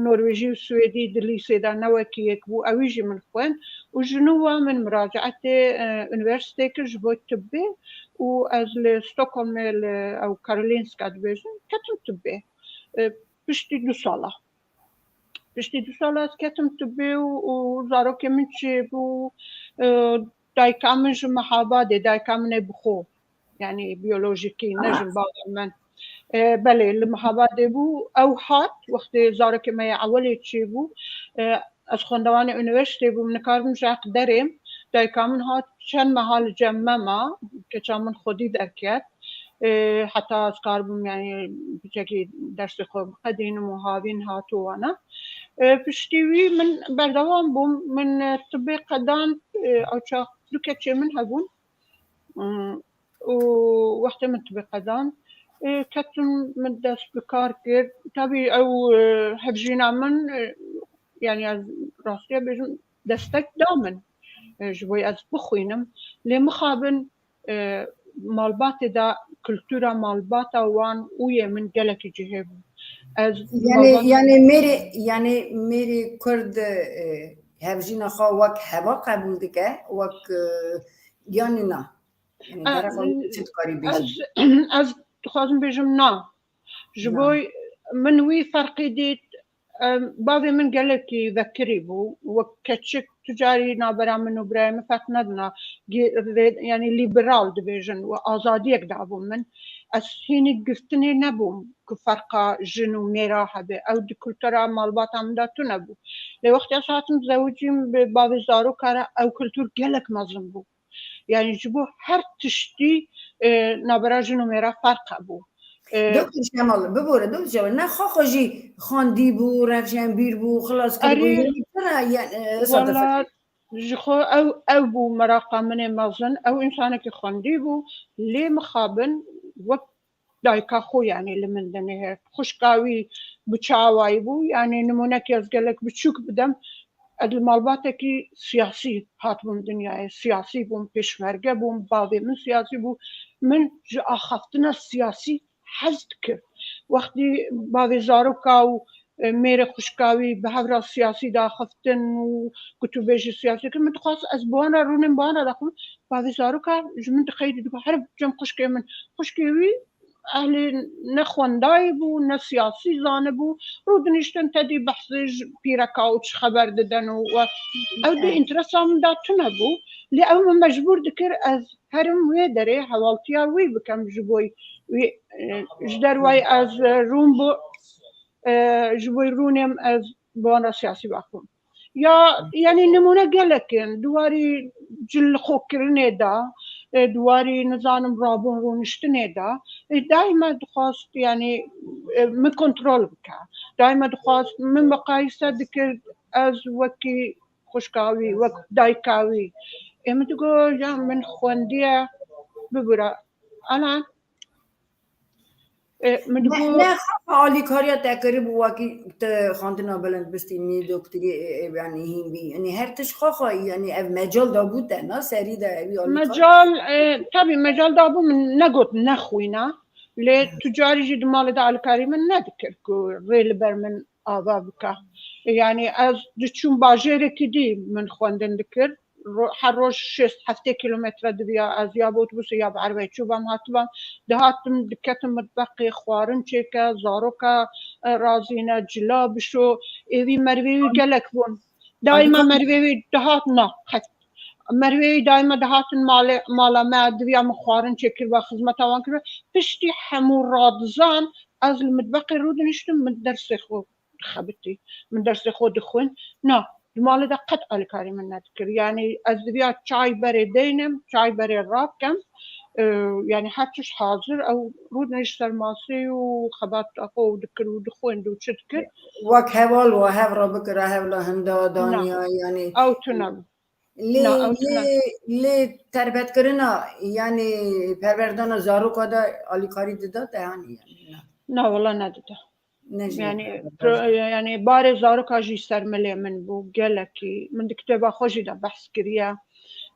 norwêjî û swêdî di lîsê de ne wekî yek bû, ewî jî min xwend û ji nû ve min muracaetê, e, unîversîteyê kir ji bo tibbê û ez li Stockholmê li ew Karolinska dibêjin, ketim tibbê. E, piştî du sala. Piştî du sala ez ketim tibbê û, û zarokê min çêbû, e, dayika min ji Mehabadê, dayika min ê bi xwe, yani biyolojikî, ne ji bavê min. E, belê, li Mehabadê bû, ew hat, wextê zarokê me yê ewelê çêbû, e, ez xwendevanê unîversîteyê bûm, nikaribim ji heq derêm. Dayika min hat, çend meha li cem me ma, keça min xwedî derket. E, heta ez karibim, yani, piçekî dersê xwe biqedînim û havîn hat û wana. E, piştî wî min berdewam bûm, min, e, tibê qedand, e, ew çax du keçê min hebûn. Mm, û wextê min tibê qedand, e, ketim min dest bi kar kir. Tabî ew, e, hevjîna min, e, yani ez rastiya bêjim, destek da min, e, ji bo ez bixwînim. Lê mixabin, e, malbatê de kultura malbata wan û yê min gelekî cihê bû. Ez Yani, malbat- yani mêrê, yani mêrê Kurd, e, hevjîna xwe wek heva qebûl dike, wek, e, yani na. Yani E, derexa wî çi dikarî bêjî? Ez, ez dixwazim bêjim na. Ji Na. bo min wî ferqî dît, em, bavê min gelekî vekirî bû. Wek keçik tu carî navbera min û birayê min ferq nedina. Ge-, rê-, yani lîberal dibêjin û azadiyek dabû min. Ez hînî girtinê nebûm ku ferqa jin û mêra hebe. Ew di kultura malbata min de tune bû. Lê wextê ez hatim zewicîm bi bavê zaroka re, ew kultur gelek mezin bû. Yani ji bo her tiştî, e, navbera jin û mêra ferq hebû. E, Doktor Şemal, bibore, Doktor Şemal, ne xwe xwe jî xwendî bû, revşenbîr bû, xilas kiribû, Erê, yani tune, yani, e, wala, ji xwe ew, ew bû meraqa min ê mezin, ew însanekî xwendî bû, lê mixabin wek dayika xwe, yani li min dinê heye. Xwişka wî bi çi awayî bû, yani nimûnekî ez gelek biçûk bidem, ez li malbatekî siyasî hatibûm dinyayê, siyasî bûm, pêşmerge bûm, bavê min siyasî bû. Min ji axaftina siyasî hez dikir. Wextî bavê zaroka û e, mêrê xwişka wî bi hev re siyasî daxiftin û gotûbêjî siyasî kirin. Min dixwest ez bi wan re rûnim, bi wan re daxifim. Bavê zaroka ji min diqeydî, digot, "Here cem xwişkê min." Xwişkê wî ehlê ne xwendayê bû, ne siyasî zanibû. Rûdiniştin tedî behsê ji pîreka û çi xeber didin û we-, ew di înteresa min de tune bû. Lê ew min mecbûr dikir ez herim wê derê, hevaltiya wî bikim ji bo wî, e, ji derwayî ez, e, rûn bû, e, ji bo rûnêm ez bi wan re siyasî baxim. Ya, yanî nimûne gelek in, di warî cilxwekirinê de, e, di warî, nizanim, rabûn rûniştinê de, e, daîma dixwast, yanî, e, min kontrol bike. Daîma dixwast min miqayise dikir, ez wekî xwişka wî, wek dayika wî. Ê min digot, ya min xwendiye, bibûre. Alan, e, min Ne, digot ne xafa alîkariya te kiribû wekî te xandina bilindbistî nî doktorî, e, e, yanî hîn bî. Yanî her tişt xafa, yanî ev mecal dabû te, na serî de evî alîkar. Mecal, e, tabî mecal dabû, min negot nexwîne. Lê tu carî jî di malê de alîkarî min nedikir ku rê li ber min ava bike. Yanî ez diçûm bajêrekî dî min xwendin dikir. Ro-, her roj şêst heftê kîlometre diviya ez ya bi otobusê ya bi erebeyê çûbam hatibam. Dihatim diketim mitbeqê xwarin çêke, zaroka, e, razîne, cila bişo, êvî mervê wî gelek bûn. Daîma mervê wî dihat na qet. Mervê wî daîma dihatin malê, mala me, diviya min xwarin çêkiriba, xizmeta wan kiriba. Piştî hemû radizan ez li mitbeqê rûdiniştim, min dersê xwe dixebitî. Min dersê xwe dixwin. Na, di malê de qet alîkarî min nedikir. Yanî ez diviya çay berê deynim, çay berê rakem. E, yanî her tişt hazir, ew rûdinişt ser masê û xebata xwe û dikir û dixwend û çi dikir. Wek heval wa hev re bikira, hev la hinda daniya, yanî. Ew tune bû. Lê, Na, ew tune. Lê, lê terbetkirina, yanî perwerdana zaroka de alîkarî dida te, yanî, yanî, na. Na, wela nedida. Ne jî Yani, perwerdana. pro-, yani barê zaroka jî ser milê min bû, gelekî. Min di kitêba xwe jî de behs kiriye.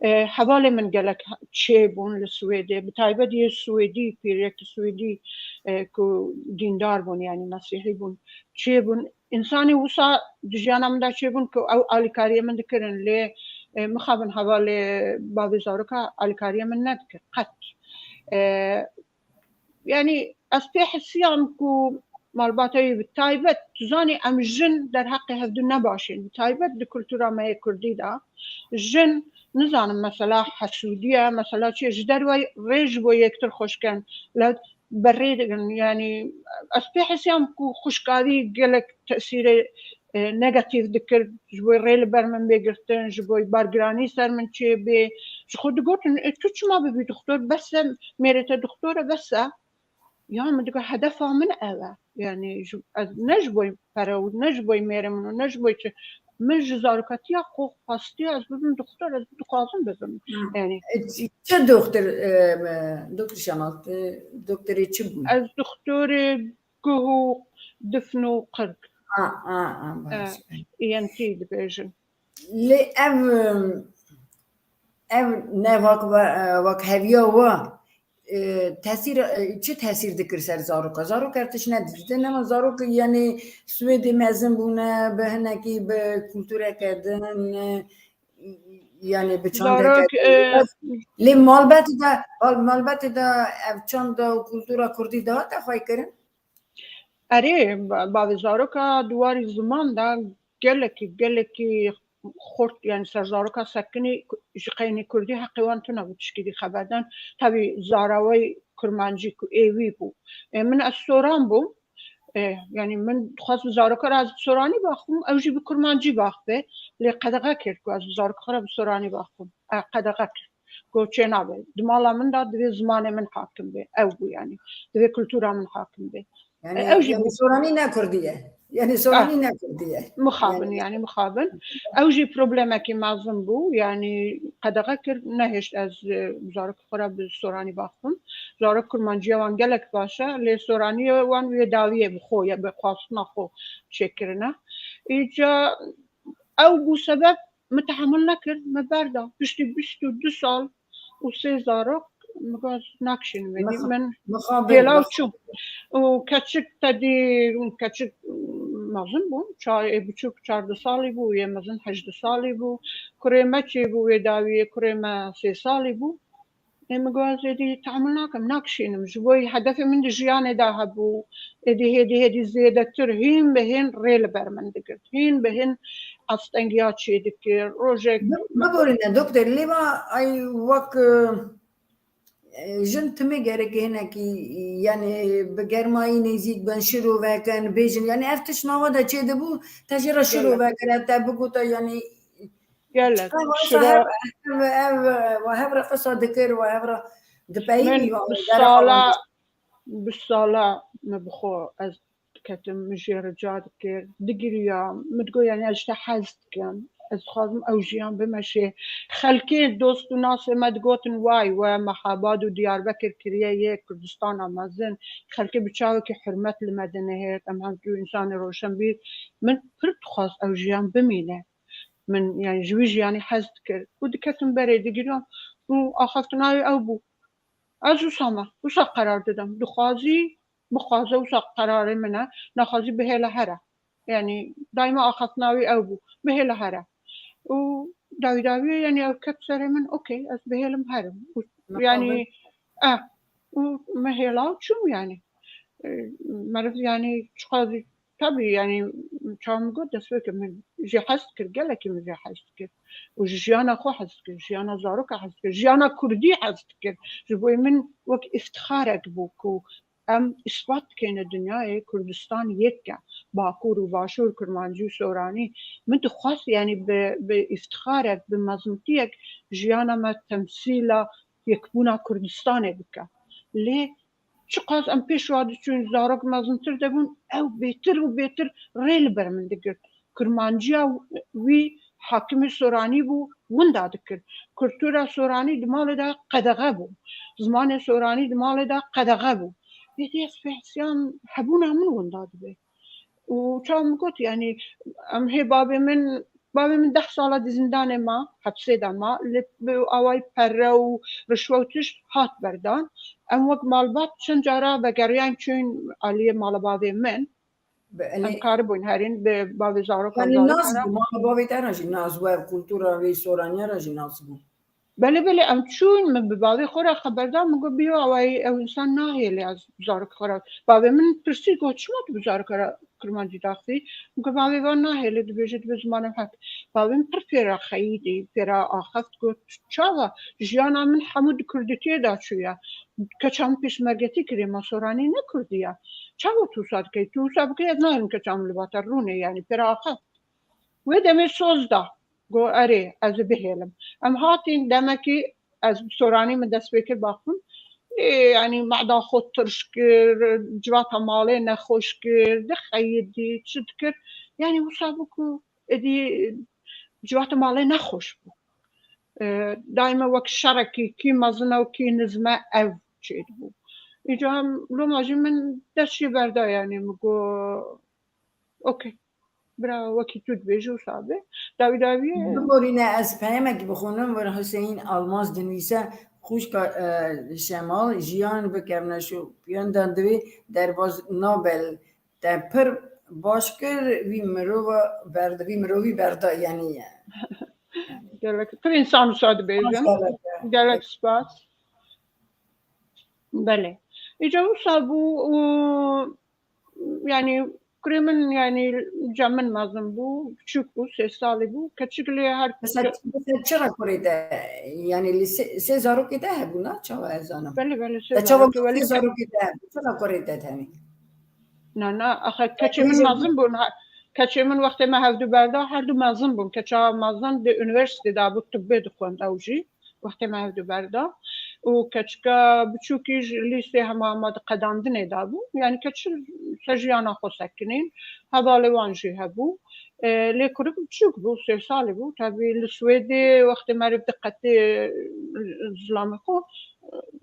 E, hevalê min gelek çêbûn li Swêdê. Bi taybet yê Swêdî, pîrekî Swêdî, e, ku dîndar bûn, yani Mesîhî bûn, çêbûn. Însanî wisa di jiyana min de çêbûn ku ew alîkariyê min dikirin, lê, e, mixabin hevalê bavê zaroka alîkariyê min nedikir qet. E, Yani, ez pê hesiyam ku malbata wî bi taybet, tu zanî, em jin derheqê hevdu ne baş in. Bi taybet di kultura me yê kurdî de jin, nizanim, mesela hesûdî ye, mesela çi ye, ji derve rê ji bo yektir xweş ken, lê berê digrin. Yani, ez pê hesiyam ku xwişkavî gelek tesîrê, e, negatîf dikir, ji bo rê li ber min bê girtin, ji bo bargiranî ser min çê bê. Ji xwe digotin, "E, tu çima bibî doktor? Bes e, mêrê te doktor e, bes e." Ya min digot, hedefa min ev e. Yani, ji, ez ne ji bo pere û ne ji bo mêrê min û ne ji bo çi. Min ji zarokatiya xwe xwestiye ez bibim doktor, ez dixwazim bibim. Hı. Yani. E, çi, çi doktor, e, e, doktor Şenal, e, doktorê çi bû? Ez doktorê guh û difn û qirg. A, a, a, baş. E, E N T dibêjin. Lê ev, ev ne wek ve-, wek heviya we, e, tesîr, e, çi tesîr dikir ser zaroka? Zarok ev tişt nedidîtin, nema zarok, yani, Swêdê mezin bûne, bi hinekî bi kultureke din, e, yani, bi çandeke Zarok, din. E, Lê malbetê de, mal-, malbetê de ev çanda û kultura kurdî dihate xweykirin? Erê, ba-, bavê zaroka di warî ziman de gelekî, gelekî xurt, yani ser zaroka sekinî ku-, ji qeynî kurdî heqê wan tune bû tişkî dî xeber dan. Tabî zarawey kurmancî ku ê wî bû. Ê, min ez soran bûm. Ê, yani min dixwest bi zaroka re ez bi soranî baxim, ew jî bi kurmancî baxbe. Lê qedexe kir ku ez bi zaroka xwe re bi soranî baxim. E, qedexe kir. Got, "Çênabe. Di mala min de divê zimanê min hakim be." Ew bû yani. Divê kultura min hakim be. Yani, E, ew jî yani bû. Soranî ne kurdî ye. Yani soranî Ah. ne kurdî ye. Mixabin, Yani yani mixabin. Ew jî problemekî mezin bû. Yani qedexe kir, nehêşt ez, e, zarok xwe re bi soranî baxim. Zarok kurmanciya wan gelek baş e. Lê soraniyê wan wê dawiyê bi xwe ye, bi xwastina xwe çêkirine. Îca ew bû sebeb min tehemul nekir, me berda. Piştî bîst û du sal û sê zarok, min got, "Nakişînim vê dî." Mixabin, Min mixabin, hêla mixabin. Çûm. Û keçik tedî, keçik, mezin bûn. Çar, ê biçûk çardeh salî bû, yê mezin hejdeh salî bû. Kurê me çêbû wê dawiyê, kurê me sê salî bû. Ê min got, ez êdî tehemil nakim, nakişînim. Ji bo hedefê min di jiyanê de hebû. Êdî hêdî hêdî zêdetir hîn bi hîn rê li ber min digirt. Hîn bi hîn astengiya çêdikir. Rojek Bi-, biborîne doktor, lê va ay wek, e, jin timê gerek hinekî, yani bi germayî nêzîk bin, şirovekin, bêjin. Yani ev tişt nava de çêdibû, te jê re şirovekire, te bigota, yani Gelek. Çiqa wisa Şira hev, hev, hev, wa hev re qisa dikir, wa hev re dipeyî Min wî wa bi wî dera sala, awa. Bi sala min bi xwe ez diketim, min jê rica dikir, digiriya, min digot, yani ez ji te hez dikim, ez dixwazim ew jiyan bimeşê. Xelkê dost û nasê me digotin, way, we Mehabad û Diyarbekir kiriye yê Kurdistana mezin. Xelkê bi çavekî hurmet li me dinihêrt, em hemdû însanê roşenbîr. Min pir dixwast ew jiyan bimîne. Min, yani, ji wî jiyanî hez dikir û diketim berê, digiriyam û axaftina wî ew bû. Ez wisa me, wisa qerar didim. Dixwazî, bixwaze, wisa qerarê min e, naxwazî bihêle here. Yani, daîma axaftina wî ew bû, bihêle here. Û dawî dawiyê, yani, ew ket serê min, okey, ez bihêlim herim. Û, yani, eh, û me hêla û çûm, yani. E, meriv, yani, çiqas Tabî, yani, çawa min got, destpêkê min jê hez dikir, gelekî min jê hez dikir. Û ji jiyana xwe hez dikir, jiyana zaroka hez dikir, jiyana kurdî hez dikir. Ji bo min wek îftixarek bû ku em îspat dikeyne dinyayê Kurdistan yek e. Bakur û Başûr, Kurmancî û Soranî. Min dixwest, yani, bi, bi îftixarek, bi mezintiyek jiyana me temsîla yekbûna Kurdistanê bike. Lê çiqas em pêş wa diçûn, zarok mezintir debûn, ew bêtir û bêtir rê li ber min digirt. Kurmanciya wî hakimê Soranî bû, winda dikir. Kultura Soranî di malê de qedexe bû. Zimanê Soranî di malê de qedexe bû. Êdî ez behsiyan hebûna min winda dibe. Û çawa min got, yani, em hê bavê min, bavê min deh sala di zindanê ma, hepsê de ma, li bi awayî pere û rişwe û tişt hat berdan. Em wek malbat çend cara vegeriyan çûn aliyê mala bavê min. Bi Em elê karibûn herîn bi bavê zarokan, yani, nas zarokana bû, mala bavê te re jî nas bû, ev kultura wê Soraniya re jî nas bû. Belê, belê, em çûn, min bi bavê xwe re xeber da, min got, "Biyo, awayî ew însan nahêle ez bi zarokê xwe re." Bavê min pirsî, got, "Çima tu bi zarokê re Kurmancî daxivî?" Min got, "Bavê van nahêle, dibêje dibe zimanem hek." Bavê min pir pêra xeyîdî, pêra axeft, got, "Çawa? Jiyana min hemû di kurditiyê de çûye. Keça min pêşmergetî kiriye, ma Soranî ne kurdî ye. Çawa tu wisa dikey? Tu wisa bikey, ez nahêlim keça min li ba te rûnê." Yani pêra axeft. Wê demê soz da. Got, "Erê, ez ê bihêlim." Em hatîn demekî, ez bi Soranî min dest pê kir baxivim. Ê, yanî mehda xwe tirş kir, civata malê nexweş kir, dixeyidî, çi dikir. Yanî wisa bû ku êdî civata malê nexweş bû. E, daîme wek şerekî, kî mezin e û kî nizme ev çêdibû. Îca loma jî min dest jê berda, yanî min got, "Okey." Bira, wekî tu dibêjî wisa be. Dawî dawiyê. Biborîne, ez peyamekî bixwînim, wir Huseyîn Almaz dinivîse, xwişka, e, Şemal, jiyan bikevne şopiyan dan divê derbaz Nobel te pir baş kir, vî mirova berd-, vî mirovî berda, yanî. Gelek, pir însan wisa dibêjin. Maşallah. Gelek spas. Belê. Îca wisa bû û, yanî, kurê min, yanî, cem min mezin bû, biçûk bû, sê salî bû. Keçik lê her Mesela, mesela çira kurê te, yanî, li sê, sê zarokê te hebûna, çawa ez zanim? Belê, belê, sê Te çawa zarokê, got sê belê, ke- zarokê te hebû, çira kurê te tenê? Na, na, axa, keçê min mezin bûn, ha, keçê min wextê me hevdu berda, her du mezin bûn. Keça mezin di unîversîtê de bû, tibbê dixwend ew jî. Wextê me hevdu berda. Û keçika biçûkî ji lîsê hema me di qedandinê de bû. Yani keçik ser jiyana xwe sekinîn. Hevalê wan jî hebû. E, lê kurik biçûk bû, sê salî bû. Tevî li Swêdê wextê meriv diqetê zilamê xwe,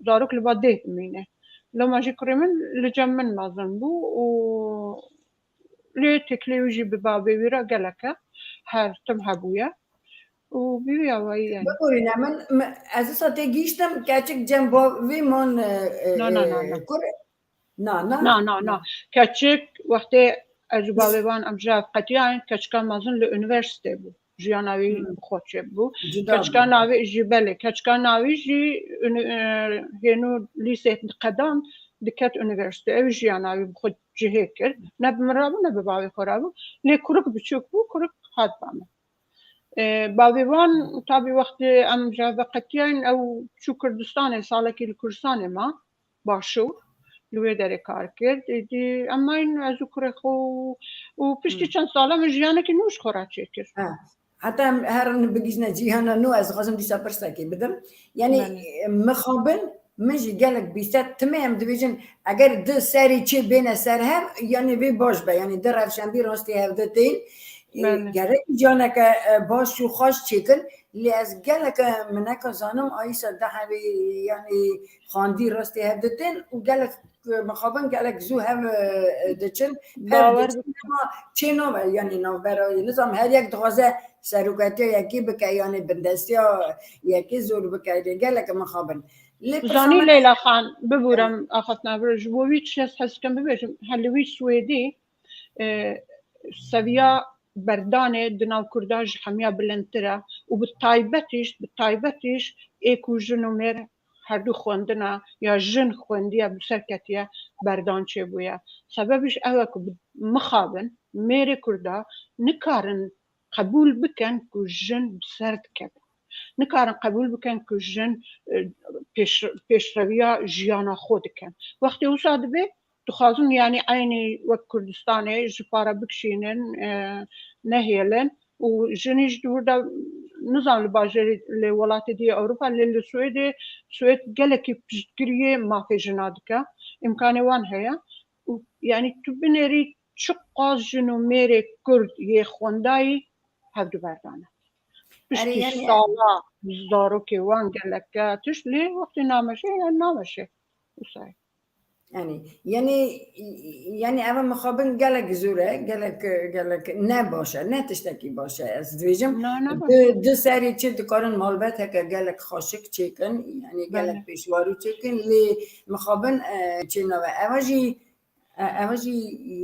zarok li ba dê dimîne. Loma jî kurê min li cem min mezin bû û lê têkilê wî jî bi bavê wî re gelek e. Her tim hebûye. Û bi vî awayî, yani. Biborîne, min, min, ez wisa tê gihîştim, keçik cem bavê man, e, e, Na, na, na, na. kur-, na, na. Na, na, na. Keçik wextê Ez û bavê wan em ji hev qetiyayin, keçika mezin li unîversîte bû. Jiyana wî bi xwe çêbû. Keçika navî jî, belê, keçika navî jî uni-, e, hênû lîsê diqedan, diket unîversîte. Ew jiyana wî bi xwe cihê kir. Ne bi min re bû, ne bi bavê xwe re bû. Lê kurik biçûk bû, kurik hat ba min. E, bavê wan, tabî, wextê em ji hev veqetiyayîn, ew çû Kurdistanê, salekî li Kurdistanê ma, başûr, li wê derê kar kir. Êdî em mayîn, ez û kurê xwe û, û piştî çend sala min jiyanekî nû ji xwe re çêkir. Ha. Heta em herin bigihîjine cîhana nû, ez dixwazim dîsa pirsekê bidim. Yanî, Belê. e, mixabin, min jî gelek bîste, timê em dibêjin, eger di serê çê bêne ser hev, yanî vê baş be, yanî di rewşenbîr rastî hevde tên, e, Belê. gerek caneke, e, baş û xweş çêkin, lê ez gelek, e, mineka zanim, ayîsa di hevê, yanî xwendî rastî hevde tên û gelek, e, mixabin gelek zû hev, e, diçin, hev Bawer diçin, ama çê nabe, yanî navbera, nizam her yek dixwaze serokatiya yekê bike, yanî bindestiya yekê zor bike, lê gelek mixabin. Lê Zanî pirsa me Leyla Xan, bibûrem, axaftina vir, ji bo wî tişt ez hez dikim bibêjim, her li wî Swêdî, e, seviya berdanê di nav Kurda ji hemiya bilindtir e û bi taybetî jî, bi taybetî jî ê ku jin û mêr herdu xwendina ya jin xwendiye bi ser ketiye, berdan çêbûye. Sebebî jî ew e ku bi-, mixabin mêrê Kurda nikarin qebûl bikin ku jin bi ser dikevin. Nikarin qebûl bikin ku jin, e, pêş-, pêşreviya jiyana xwe dikin. Wextê wisa dibe, dixwazin, yanî, eynî wek Kurdistanê ji para bikişînin, e, nehêlin û jinî ji dûr de, nizam li bajêrî, li welatê dî yê Ewropa, lê li Swêdê, Swêd gelekî piştgiriyê mafê jina dike. Îmkanê wan heye. Û, yanî, tu binêrî çiqas jin û mêrê Kurd yê xwendayî hevdu berdane. Piştî Erê, yanî, sala zarokê wan geleke tişt, lê wextê nameşe, yanî nameşe. Wisa ye. Yanî, yanî, yanî eva mixabin gelek zor e, gelek, gelek ne baş e, ne tiştekî baş e. Ez dibêjim, Na, ne baş e. di, di serê çi dikarin malbet heke gelek xaşik çêkin, yanî gelek Belê. pêşwarû çêkin, lê mixabin, e, çê nabe. Eva jî, e, eva jî,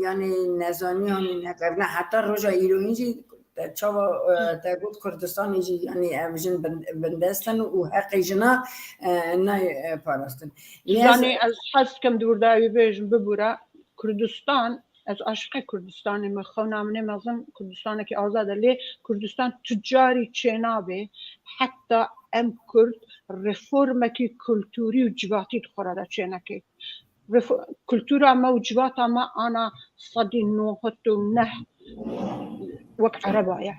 yanî, nezaniyan, nekevne, heta roja îroyîn jî te çawa, e, te got Kurdistanê jî, yanî, ev jin bin-, bindest in û heqê jina, e, nayê, e, parastin. Lê ez Zanî, ez hez dikim di wir de ew bêjim, bibûre. Kurdistan, ez aşiqê Kurdistanê me, xewna min ê mezin Kurdistanekî azad e, lê Kurdistan tu carî çênabe, heta em Kurd reformekî kulturî û civatî di xwe re de çêneke. Ref-, kultura me û civata me ana sedî nod û neh wek Ereba ye.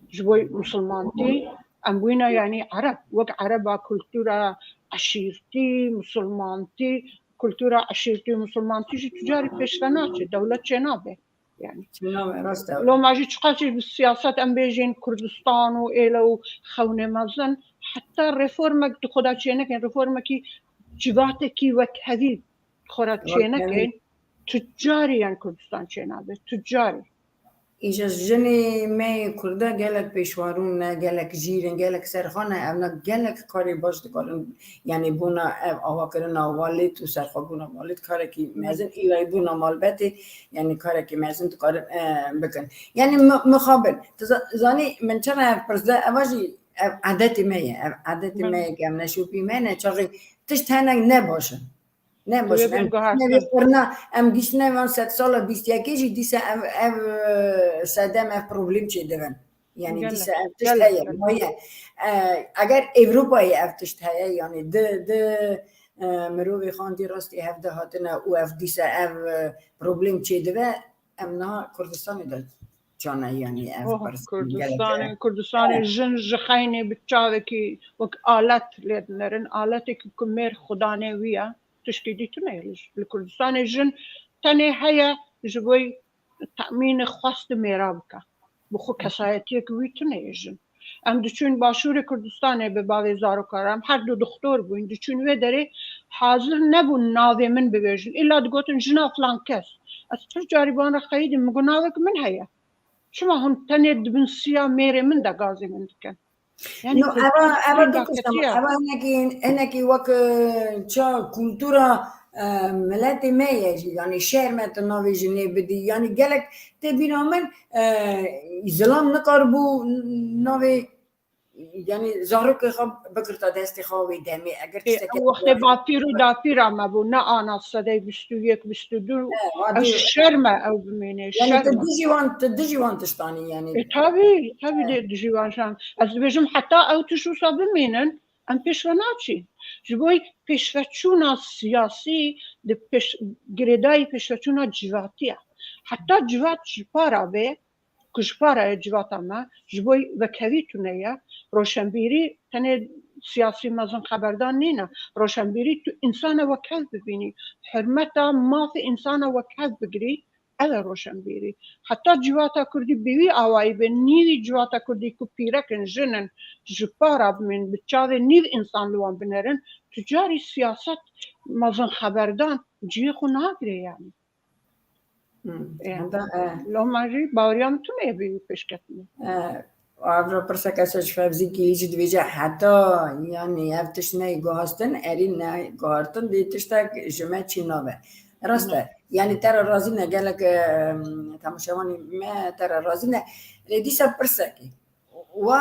Ji bo misilmantî em bûyne, yanî Ereb. Wek Ereba kultura eşîrtî, misilmantî, kultura eşîrtî û misilmantî jî tu carî pêş ve naçe, dewlet çênabe. Yanî. Çênabe, rast e. Loma jî çiqas jî bi siyaset em bêjin Kurdistan û êle û xewnê mezin, heta reformek di xwe de çênekin, reformekî civatekî wekhevî xwe re Wekhevî. çênekin, tu carî yan Kurdistan çênabe, tu carî. Îja jinê me yê Kurda gelek pêşwarûn ne, gelek jîr in, gelek serxan e, evna gelek karê baş dikarin, yanî bona ev avakirina walît û serxwebûna walît karekî mezin, îlayîbûna malbetê, yanî karekî mezin dikarin, e, bikin. Yanî mi-, mixabin. Tu za-, zanî min çima ev pirs de, eva jî ev edetê me ye, ev edetê me ye, ke em neşopî me ne, çaxê tişt henek ne baş in. Ne baş, em giştine vê qirna, em giştine van sedsala bîst yekê jî dîsa ev, ev, e, sedem, ev problem çêdibin. Yanî Gelek, dîsa ev tişt gelek, heye, gelek. maye. E, eger Ewropayê ev tişt heye, yanî di, di, e, mirovê xandî rastî hevde hatine û ev dîsa ev, e, problem çêdibe, em niha Kurdistanê de çane, yanî ev Oh, pirs Kurdistanê, gelek, e, Kurdistanê jin ji xeynê bi çavekî wek alet lê dinerin, aletekî ku mêr xudanê wî ye. Tişkî dî tune ye. Li Kurdistanê jin tenê heye ji bo temînê xwestê mêra bike. Bi xwe kesayetiyek wî tune ye jin. Em diçûn başûrê Kurdistanê bi bavê zarokan re, em her du dixtor bûyn, diçûn wê derê hazir nebûn navê min bibêjin. Îlla digotin jina filan kes. Ez pir carî bi wan re xeyidîm, min got navek min heye. Çima hûn tenê di bin siya mêrê min de gazê min dikin? Yanî No, tu eva, eva dikişim, eva hinekî, hinekî wek, e, ça kultura, e, miletê me ye jî, yanî şerm e tu navê jinê bidî, yanî gelek tê bîra min, e, zilam nikaribû navê, yanî zarokê xwe bigirta destê xwe wê demê, eger Ê, tiştekî ew wextê bapîr û dapîra me bû, ne ana sedey bîst û yek, bîst û du. He, Ew wadî- şerm e ew bimîne, Yanî şerm tu e. Dijî wan, tu dijî wan tiştanî, yanî. E, tabii, tabii He. de dijî wan şan. Ez dibêjim heta ew tişt wisa bimînin, em pêş ve naçîn. Ji bo pêşveçûna siyasî di pêş, girêdayî pêşveçûna civatiya. Heta civat ji para bê, ku ji para ye civata me, ji bo vekevî tune ye, roşenbîrî tenê siyasî mezin xeberdan nîne. Roşenbîrî tu însana wekev bibînî, hurmeta mafê însana wekev bigirî, ev e roşenbîrî. Heta civata kurdî bi wî awayî be, nîvî civata kurdî ku pîrek in, jin in, ji para bimîn, bi çavê nîv însan li wan binerin, tu carî siyaset mezin xeberdan cihê xwe nagire yanî. Hmm, E, henda, e. Loma jî baweriya min tune ye bi wî pêşketinê. E, ev re pirseke ser ji Fevzî Kîlî jî dibêje, heta, yanî, ev tişt neyê guhastin, erî neyê guhartin, dê tiştek ji me çî nabe. Rast e. Hı. Yanî te re razî ne, gelek, e, temaşevanê me te re razî ne. Lê dîsa pirsekê. Wa,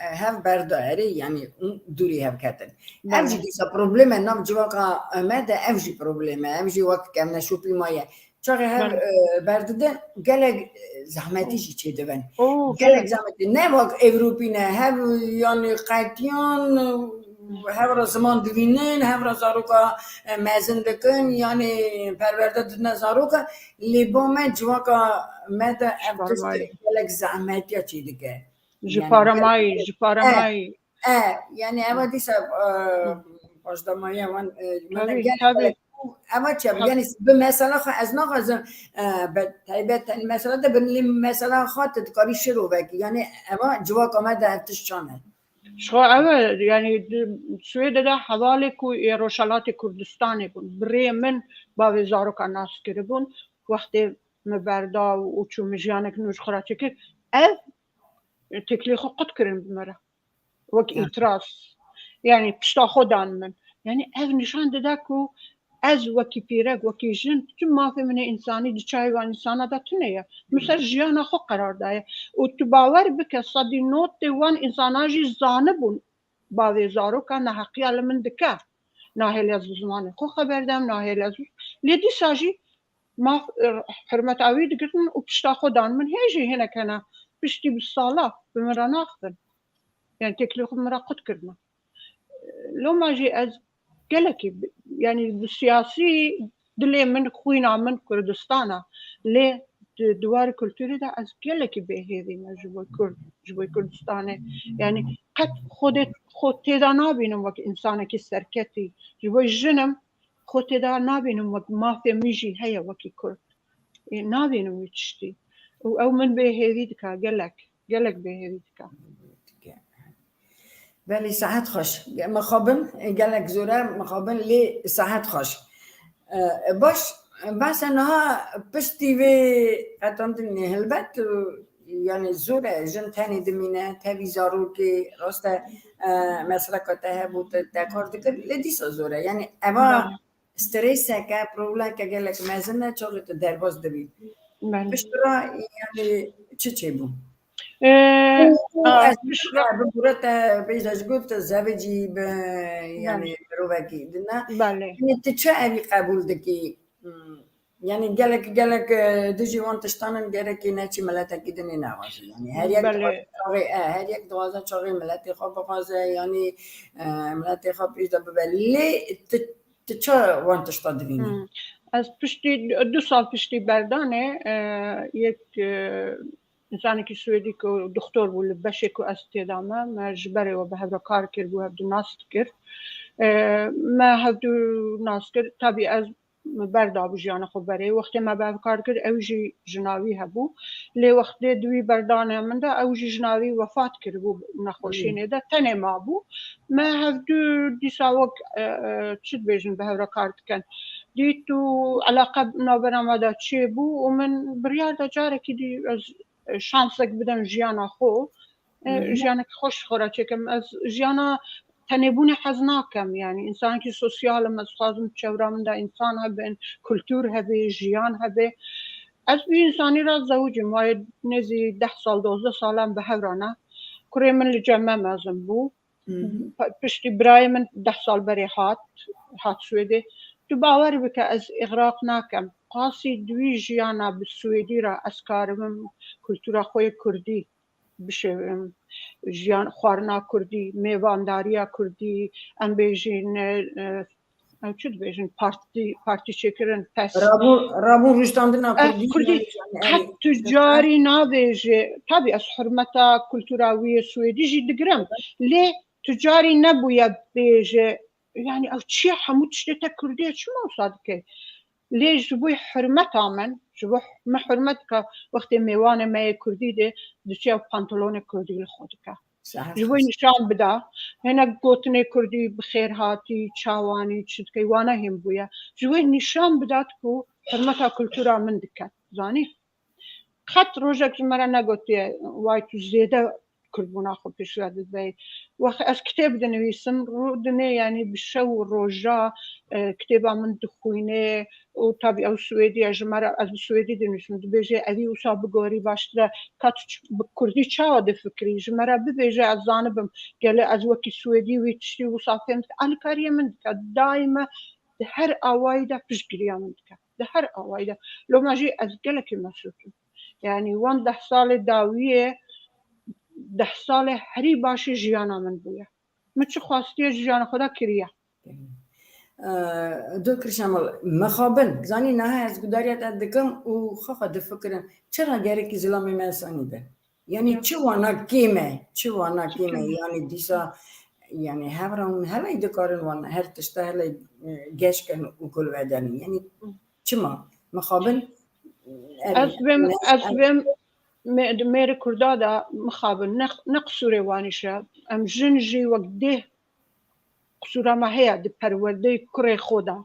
e, hev berda erê, yanî, û dûrî hev ketin. Ev Belê. jî dîsa probleme nav civaka me de, ev jî probleme, ev jî wek kevneşopî ma ye. Çaxê hev, Belê. e, berdidin, gelek, e, zehmetî jî çêdibin. Oo, Gelek gelek. zehmetî. Ne wek Ewropî ne, hev, yanî, qetiyan, e, hev re ziman divînin, hev re zaroka, e, mezin dikin, yanî perwerde didine zaroka. Lê bo me civaka me de ev tişt Farmayî. gelek zehmetiya çêdike. Ji Yanî, para mayî, ji para e, mayî. E, yanî eva dîsa, e, Hı. paşdamaya wan, e, me de Tabii, gelek, tabii. gelek, eva çi, Tabii. yanî bi mesela xwe ez naxwazim, e, be, taybet, yanî mesela de bin lê mesela xwe tu dikarî şirovek, yanî eva civaka me de ev tişt çan e. Ji xwe ev e, yanî di Swêdê de hevalê ku yê Rojhelatê Kurdistanê bûn, birê min bavê zaroka nas kiribûn, wextê min berda û çû min jiyanek nû ji xwe re çêkir, ev têkilê xwe qut kirin bi min re. Wek Ha. îtiraz. Yanî pişta xwe dan min. Yanî ev nîşan dide ku ez wekî pîrek, wekî jin, tu mafê min ê însanî di çayê van însana de tune ye. Min ser jiyana xwe qerar daye. Û tu bawer bike, sedî notê wan însana jî zanibûn bavê zaroka neheqiya li min dike. Nahêle ez bi zimanê xwe xeber dem, nahêle ez, lê dîsa jî maf, hurmeta wî digirin û pişta xwe dan min. Hê jî hinek hene, piştî bi sala bi min re naxivin. Yani têkilê xwe bi min re qut kirine. Loma jî ez gelekî bi, yani bi siyasî dilê min, xwîna min Kurdistan e. Lê di, di warê kulturê de ez gelekî bêhêvî me ji bo Kurd, ji bo Kurdistanê. Yani qet xwedê, xwe têda nabînim wek însanekî serketî. Ji bo jin im, xwe têda nabînim wek mafê min jî heye wekî Kurd. Ê, nabînim wî tiştî. Û ew min bêhêvî dike, gelek, gelek bêhêvî dike. Belê, saet xweş. Mixabin, gelek zor e, mixabin, lê saet xweş. E, baş, behsa niha piştî vê qetandinê helbet, e, yani zor e, jin tenê dimîne, tevî zarokê, rast e, e, mesreka te hebû, te, te kar dikir, lê dîsa zor e. Yani eva Belê. Streseke, problemeke gelek mezin e, çaxê tu derbas dibî. Belê. Piştre, yani, çi çêbû? Ee, Û a, ez piştre- bi gure te bêje ji got zevicî bi, yani, Belê. mirovekî dine. Belê. Yani, tu çi evî qebûl dikî? Hmm. Yani, gelek, gelek, e, dijî wan tiştan in, gerekî neçî miletekî dinê nexwaze. Yani, her yek Belê. dixwaze çaxê, e, her yek dixwaze çaxê miletê xwe bixwaze, yani, e, miletê xwe pêş de bibe. Lê tu Tu çi wan tişta dibînî? Hmm. Ez piştî, du sal piştî berdanê, e, yek, e, însanekî Swêdî ku doktor bû li beşê ku ez têda me, me ji berê we bi hev re kar kir, bû hevdu nas dikir. E, me hevdu nas kir. Tabî ez me berda bû jiyana xwe berê. Wextê me bi hev kar kir, ew jî jina wî hebû. Lê wextê di wî berdanê min de ew jî jina wî wefat kiribû nexweşînê de, tenê mabû. Me hevdu dîsa wek, e, e, çi dibêjin, bi hev re kar dikin. Dît û eleqe navbera me de çêbû û min biryar da carekî dî ez, e, şansek bidem jiyana xwe. E, Hı hı. Jiyanek xweş xwe re çêkim. Ez jiyana Tenêbûnê hez nakem, yanî însanekî sosyal im, ez dixwazim çewra min de însan hebin, kultur hebe, jiyan hebe. Ez vî însanî re zewicîm, wayê nêzî deh sal, dozdeh sal em bi hev re ne. Kurê min li cem me mezin bû. Piştî birayê min deh sal berê hat, hat Swêdê. Tu bawer bike, ez îxraq nakem. Qasî di wî jiyana bi Swêdî re ez karibim kultura xwe yê kurdî bişêwim. Jiyan, xwarina kurdî, mêvandariya kurdî, em bêjin, e, e, ew çi dibêjin, partî, partî çêkirin, fest. Rabû, rabû rûştandina Eh, kurdî, kurdî, yani, qet yani, tu carî nabêje, tabî ez hurmeta kultura wî yê Swêdî jî digirim, lê tu carî nebûye bêje, yani ew çi ye, hemû tiştê te kurdî ye, çima wisa dike? Lê ji bo hurmeta min, ji bo min hurmet dike, wextê mêwanê me yê kurdî dê, diçe ew pantolonê kurdî li xwe dike. Ji bo nîşan bida, hinek gotinê kurdî, bi xêr hatî, çawanî, çi dikey, wana hîn bûye. Ji bo nîşan bidat ku hurmeta kultura min diket, zanî? Qet rojek ji me re negotiye, way tu zêde kurdbûna xwe pêşiya dideyê. Wext ez kitêb dinivîsim, rû dinê, yanî bi şev û roja, e, kitêba min dixwîne û tabî ew Swêdî ye, ji me re, ez bi Swêdî dinivîsim, dibêje, evî wisa bigorî baştir e, ka tu ç-, bi kurdî çawa difikirî? Ji me re bibêje, ez zanibim, gelê ez wekî Swêdî wî tiştî wisa fêm dike, alîkariyê min dike, daîme di her awayî de piştgiriya min dike. Di her awayî de. Loma jî ez gelekî mesûd im. Yanî wan deh salê dawiyê, deh salê herî başê jiyana min bûye. Min çi xwestiye ji jiyana xwe de kiriye. Ee, Doktor Şemal, mixabin, zanî niha ez gudariya te dikim û xwe xwe difikirim, çira gerekî zilamê me esanî be? Yani çi wana kêm e, çi wana kêm e, yani dîsa, yani hev re hûn hele dikarin wan her tişta hele, e, geş kin û gul vedenin. Yani çima? Mixabin, e, Ez bim, me-, ez bim me-, mêrê Kurda de mixabin, ne, ne qisûrê wan îş e. Em jin jî wek dêh qisûra me heye di perwerdeyê kurê xwe de.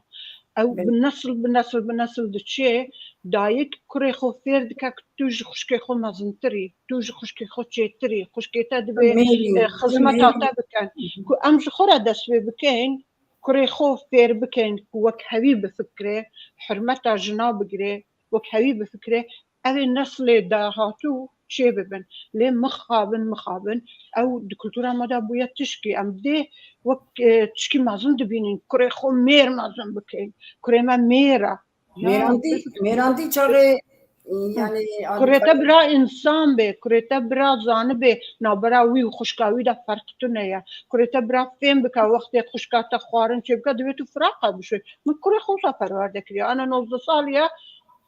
Ew bi Belê. nesil, bi nesil, bi nesil diçê, dayik kurê xwe fêr dike ku tu ji xwişkê xwe mezintir î, tu ji xwişkê xwe çêtir î, xwişkê te divê, Mêrî, e, xizmeta mêrî. te bikin. Ku em ji xwe re dest pê bikin, kurê xwe fêr bikin ku wek hevî bifikire, hurmeta jina bigire, wek hevî bifikire, ev ê neslê dahatû çê bibin. Lê mixabin, mixabin, ew di kultura me de bûye tişkî. Em dê wek, e, tişkî mezin dibînin. Kurê xwe mêr mezin bikin. Kurê me mêr e. Ya, Mêrandî, mêrandî çaxê, e, yani, Kurê te bira însan bê, kurê te bira zanibê, navbera wî û xwişka wî de ferq tune ye. Kurê te bira fêm bike, wextê xwişka te xwarin çê bike, divê tu firaqa bişwî. Min kurê xwe wisa perwerde kiriye. Ana nozdeh salî ye,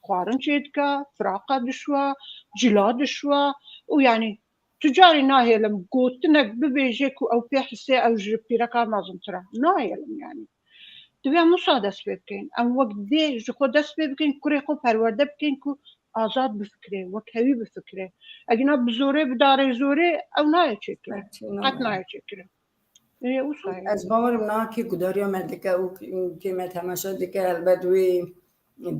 xwarin çê dike, firaqa dişwa, cila dişwa û yanî tu carî nahêlim gotinek bibêje ku ew pê hisê ew ji pîreka mezintir e. Nahêlim yanî. Divê em wisa dest pê bikein. Em wek dê ji xwe dest pê bikein, kurê xwe perwerde bikein ku azad bifikire, wek hevî bifikire. Egina bi zorê, bi darê zorê ew nayê çêkirin. Qet nayê çêkirin. Ê, wisa ye. Ez bawerim niha kê gudariya me dike û kê me temaşe dike, elbet wê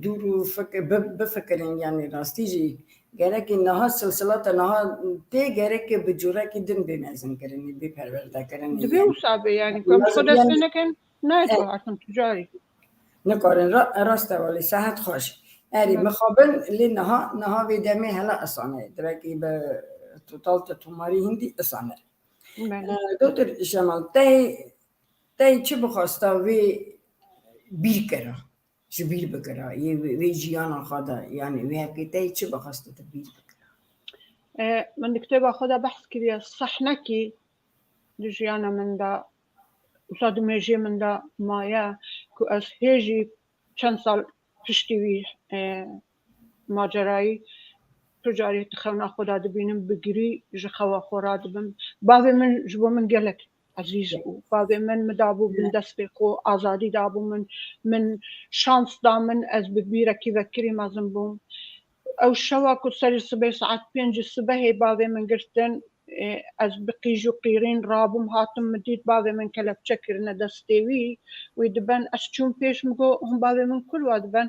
dûr û fik-, bi-, bifikirin, yani rastî jî gerekê niha silsilata niha tê gerekê bi cûrekî din bê mezinkirinî, bê perwerdekirinî, Divê yani. wisa be, yani, ku em xwe dest pê nekin, nayê Evet. çaxartin tu carî. Nikarin, ra-, rast e welê, sehet xweş. Erê, Evet. mixabin lê niha, niha vê demê hele isan e. Divekî bi total te tomarî hindî isan e. Belê. Ee, Doktor Şemal, te, te çi bixwesta wê bîr kira? Ji bîr bikira, yê wê, wê jiyana xwe de, yani wê hevkê te çi bixwesta te bîr bikira? Ee, min di kitêba xwe de behs kiriye, sehnekî di jiyana min de, wisa di mêjê min de maye ku ez hê jî çend sal piştî wî, e, macerayî tu carî di xewna xwe de dibînim, bi girî ji xewa xwe radibim. Bavê min ji bo min gelek ezîz bû. Bavê min min dabû bin destê xwe, azadî dabû min. Min şans da min, ez bi bîrekî vekirî mezin bûm. Ew şewa ku serê sibê saet pêncî sibehê bavê min girtin, e, ez bi qîj û qîrîn rabûm, hatim, min dît bavê min kelepçe kirine destê wî, wî diben, ez çûm pêş, min got, hûn bavê min kul wa diben?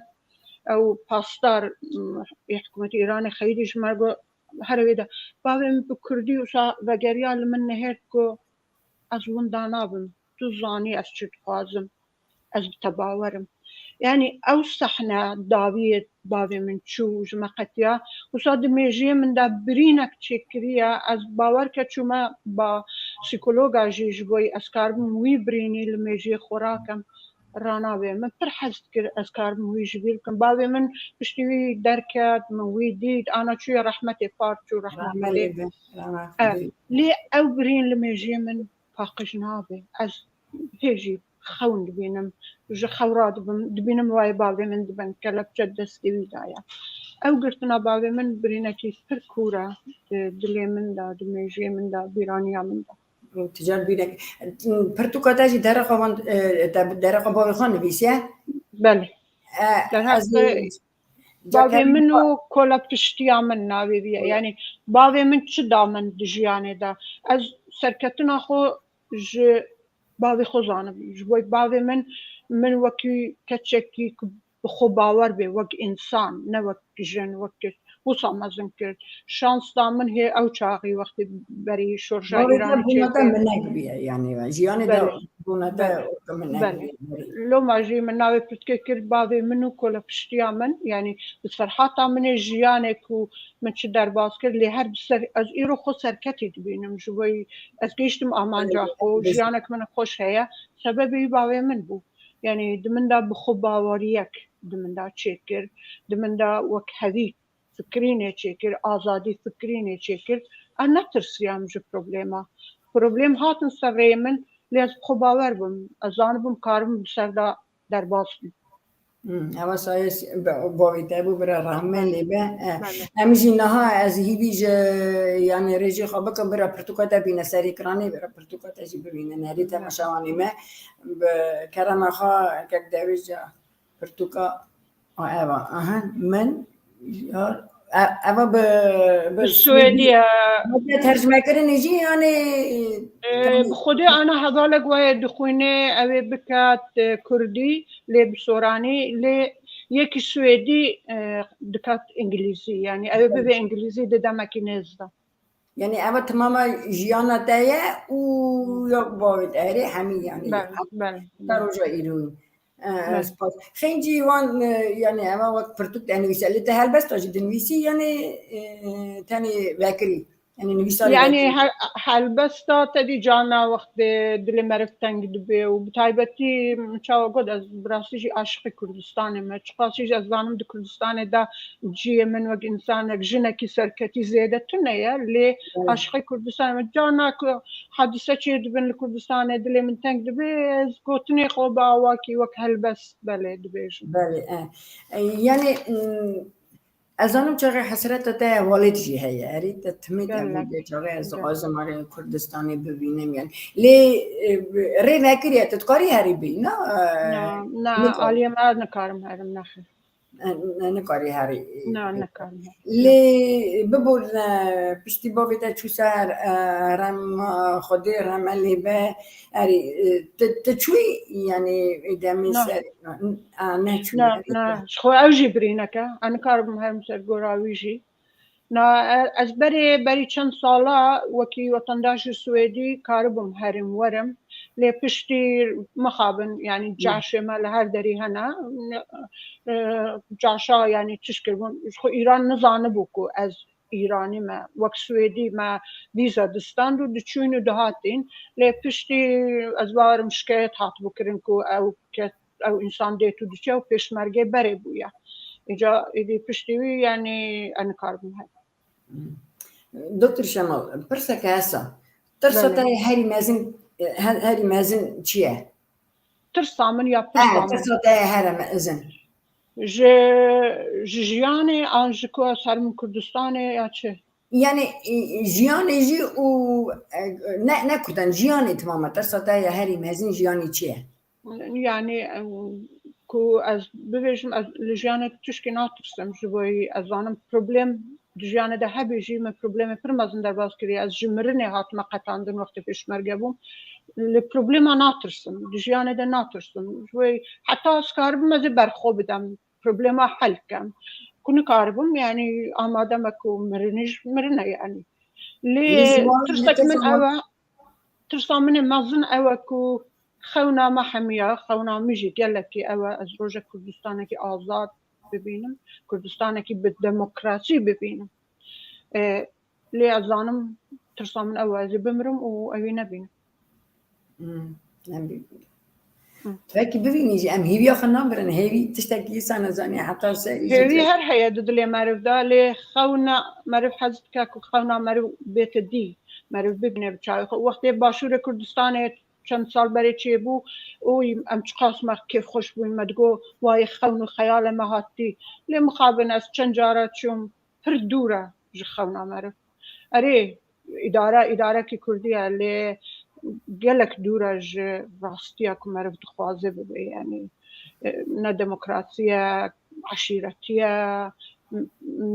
Ew pasdar, m, ê hikûmetê Îranê xeyidî ji me got, here wê de. Bavê min bi kurdî wisa vegeriya li min nihêrt, got, ez winda nabim. Tu zanî ez çi dixwazim. Ez bi te bawer im. Yanî ew sehne dawiyê bavê min çû û ji me qetiya. Wisa di mêjiyê min de birînek çêkiriye. Ez bawer ke çûme ba psîkologa jî ji bo ez karibim wî birînî li mêjiyê xwe rakim. Ranabe. Min pir hez dikir ez karibim wî ji bîr bikim. Bavê min piştî wî derket, min wî dît, ana çûye rehmetê, par çû, rehmet Rahmet Xwedê. Lê be, rahmet Ev, Xwedê. Lê ew birîn li mêjiyê min paqij nabe. Ez hê jî xewn dibînim, ji xew radibim, dibînim wayê bavê min dibin, kelepçe destê wî daye. Ew girtina bavê min birînekî pir kûr e, di dilê min de, di mêjiyê min de, bîraniya min de. Ticar bînek. Pirtûka te jî dereqa wan, e, te dereqa bavê xwe nivîsiye? Belê. E, Derheq ez ê bavê min û kola piştiya min navê vî ye. Kola. Yanî bavê min çi da min di jiyanê de? Ez serketina xwe ji bavê xwe zanim. Ji bo bavê min, min wekî keçekî ku bi xwe bawer bê, wek însan, ne wek jin, wek kes. Wisa mezin kir. Şans da min hê ew çaxî wextê berî şorşa Bavê te Îranê bûna te çêkir. Minek bûye, yanî jiyanê de Belê. Bûna te Belê. Minek Belê. Bûye. Loma jî min navê pirtûkê kir bavê min û kola piştiya min. Yanî bi serhata min ê jiyanê ku min çi derbas kir, lê her bi ser, ez îro xwe serketî dibînim. Ji bo ez gihiştim amanca xwe û Belê. Jiyanek min xweş heye. Sebebê wî bavê min bû. Yanî di min de bixwebaweriyek di min de çêkir, di min de wekhevî fikrînê çêkir, azadî fikrînê çêkir. Ez netirsiyam ji problema. Problem hatin ser rêyê min, lê ez bi xwe bawer bim. Ez zanibim karim bi ser de derbas bim. Hmm, ewa sayê s-, be-, bavê te bû, bira rehme lê be. E, Belê. Em jî niha ez hîvî ji, yanî rêjê xwe bikim, bira pirtûka te bîne ser ekranê, bira pirtûka te jî bibînin. Herî Belê. Temaşevanê me, bi kerema xwe, kek Derwêj, pirtûka, a, eva, aha, min, ya, e-, eva bi, bi Bi Swêdî ye. Swêdî. Tercümekirinê jî, yanî, E, Bi xwedê ana hevalek wayê dixwîne, ew ê bikat, e, kurdî, lê bi soranî, lê yekî Swêdî, e, dikat îngilîzî. Yanî ew ê bibe îngilîzî di demekî nêz de. Yanî eva timama jiyana te ye û ya bavê te herê hemî yanî. Belê, belê, Her belê. Roja îro. E, Belê. Spas. Xêncî wan, e, yanî eva wek pirtûk te nivîse. Lê te helbesta jî dinivîsî yanî, e, tenê vekirî. Yanî nivîsarî Yanî vekirî. He-, helbesta te dî cana wextê dilê meriv teng dibe û bi taybetî min çawa got ez bi rastî jî aşiqî Kurdistanê me. Çiqasî jî ez zanim di Kurdistanê de cihê min wek însanek, jinekî serketî zêde tune ye, lê Evet. aşiqê Kurdistanê me. Cana ku hadise çê dibin li Kurdistanê dilê min teng dibe, ez gotinê xwe bi awakî wek helbest belê dibêjim. Belê, e. E, yanî, mm, ez zanim çaxê hesreta te ya welêt jî heye. Erê te timê te Gelek. Bû de çaxê ez Gelek. Dixwazim arê Kurdistanê bibînim, yanî. Lê, e, rê nekiriye, tu dikarî herî bî, na? E, Na, na, nikar. Aliyê me nikarim herim, nexir. E, ne, nikarî herî. Na, nikarim. Lê biborine piştî bavê te çû ser, e, rem, e, Xwedê rehme lê be, erê, e, tu, tu çûyî, yanî, demê Na. Ser, a, neçûyî, Na, erê, na, tu. Ji xwe ew jî birînek e. Ez nikaribim herim ser gora wî jî. Na, e, ez berê, berî çend sala wekî wetendaşê Swêdî karibim herim werim. Lê piştî mixabin, yanî Hı. Caşê me li her derî hene. E, caşa, yanî tişt kiribûn. Ji xwe Îran nizanibû ku ez Îranî me. Wek Swêdî me vîza distand û diçûn û dihatîn. Lê piştî ez bawerim şikayet hatibû kirin ku ew ke-, ew însan dêt û diçe û pêşmergê berê bûye. Îca êdî piştî wî, yanî, ez nikaribim herim. Doktor Şemal, pirseke hesa. Tirsa Belê. Te herî mezin, her-, herî mezin çi ye? Tirsa min ya pirsa Eh, min. Tirsa te herî mezin. Ji, ji jiyanê an ji ku ez herim Kurdistanê ya çi? Yanî, e, jiyanê jî û, e, ne, ne Kurdan, jiyanê timama. Tirsa te ya herî mezin jiyanî çi ye? Yanî, em, ku ez bibêjim, ez li jiyanê tişkî natirsim, ji bo yî ez zanim problem di jiyanê de hebî jî min problemê pir mezin derbas kiriye. Ez ji mirinê hatime qetandin wextê pêşmerge bûm. Li problema natirsim, di jiyanê de natirsim. Ji bo yî heta ez karibim ez ê ber xwe bidem, problema hel kem. Ku nikaribim, yanî amade me ku mirinî jî mirin e yanî. Lê Lê ji wan tirsekî min tirsa ew e, tirsa min ê mezin ew e ku xewna me hemiya, xewna min jî gelekî ew e, ez rojek Kurdistanekî azad bibînim, Kurdistanekî bi demokrasî bibînim. E, lê ez zanim tirsa min ew e, ez ê bimirim û ew ê nebînim. Hmm, em bi- Hı. Belkî bibînî jî em hêviya xwe namirin, hêvî tiştekî îsa nezanî heta se Hêvî her heye di dilê meriv de, lê xewna meriv hez dike ku xewna meriv bête dî, meriv bibîne bi çavê xwe. Wextê başûrê Kurdistanê çend sal berê çêbû, oy, em çiqas me kêfxweş bûyn, me digot, wayê xewn û xeyalê me hat dî. Lê mixabin ez çend cara çûm, pir dûr e ji xewna meriv. Erê, îdare, îdarekî Kurdî ye, lê gelek dûr e ji rastiya ku meriv dixwaze bibe, yanî, e, ne demokrasî ye, eşîretî ye, m-,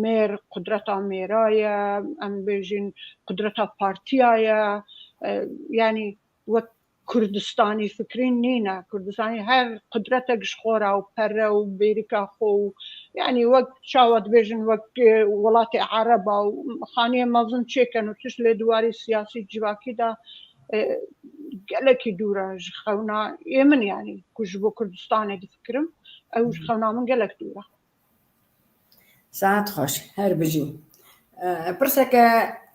mêr qudreta mêra ye, em bêjin qudreta partiya ye, e, yanî wek Kurdistanî fikirîn nîne. Kurdistanî her qudretek ji xwe re û pere û bêrîka xwe û, yanî wek çawa dibêjin, wek, e, welatê Ereba û xaniyê mezin çêken û tişt lê di warî siyasî civakî de, e, gelekî dûr e ji xewna yê min, yanî ku ji bo Kurdistanê difikirim, ew ji xewna min gelek dûr e. Saet xweş, her bijî. E, pirseke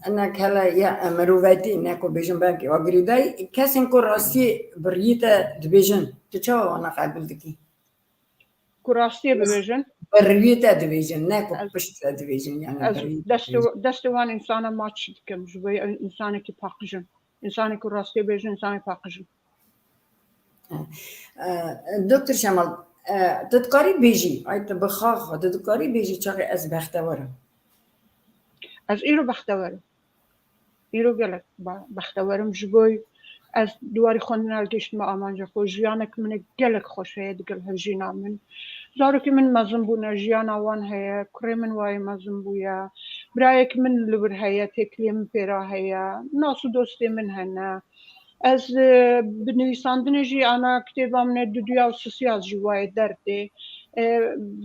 nek hele ya mirovetî, ne ku bêjim belkî wa girêdayî, kesên ku rastiyê bi riyê te dibêjin, tu çawa wana qebûl dikî? Ku rastiyê bibêjin? Bi riyê te dibêjin, ne ku Ez- pişt te dibêjin, yani Ez bi riyê te destê, dibêjin. Destê wan însana maç dikim, ji bo ew însanekî paqij in. Însanê ku rastiyê bêjin, însanê paqij in. E, Doktor Şemal, e, tu dikarî bêjî, ay tu bi xax, tu dikarî bêjî çaxê ez bextewer im? Ez îro bextewer im. Îro gelek be-, bextewer im ji bo ez di warî xwendina gihiştime amanca xwe. Jiyanek min ê gelek xweş heye digel hevjîna min. Zarokê min mezin bûne, jiyana wan heye, kurê min wayê mezin bûye, birayek min li wir heye, têkiliyê min pê re heye, nas û dostê min hene. Ez, e, bi nivîsandinê jî ana kitêba min ê duduya û sisiya jî wayê derdê. E,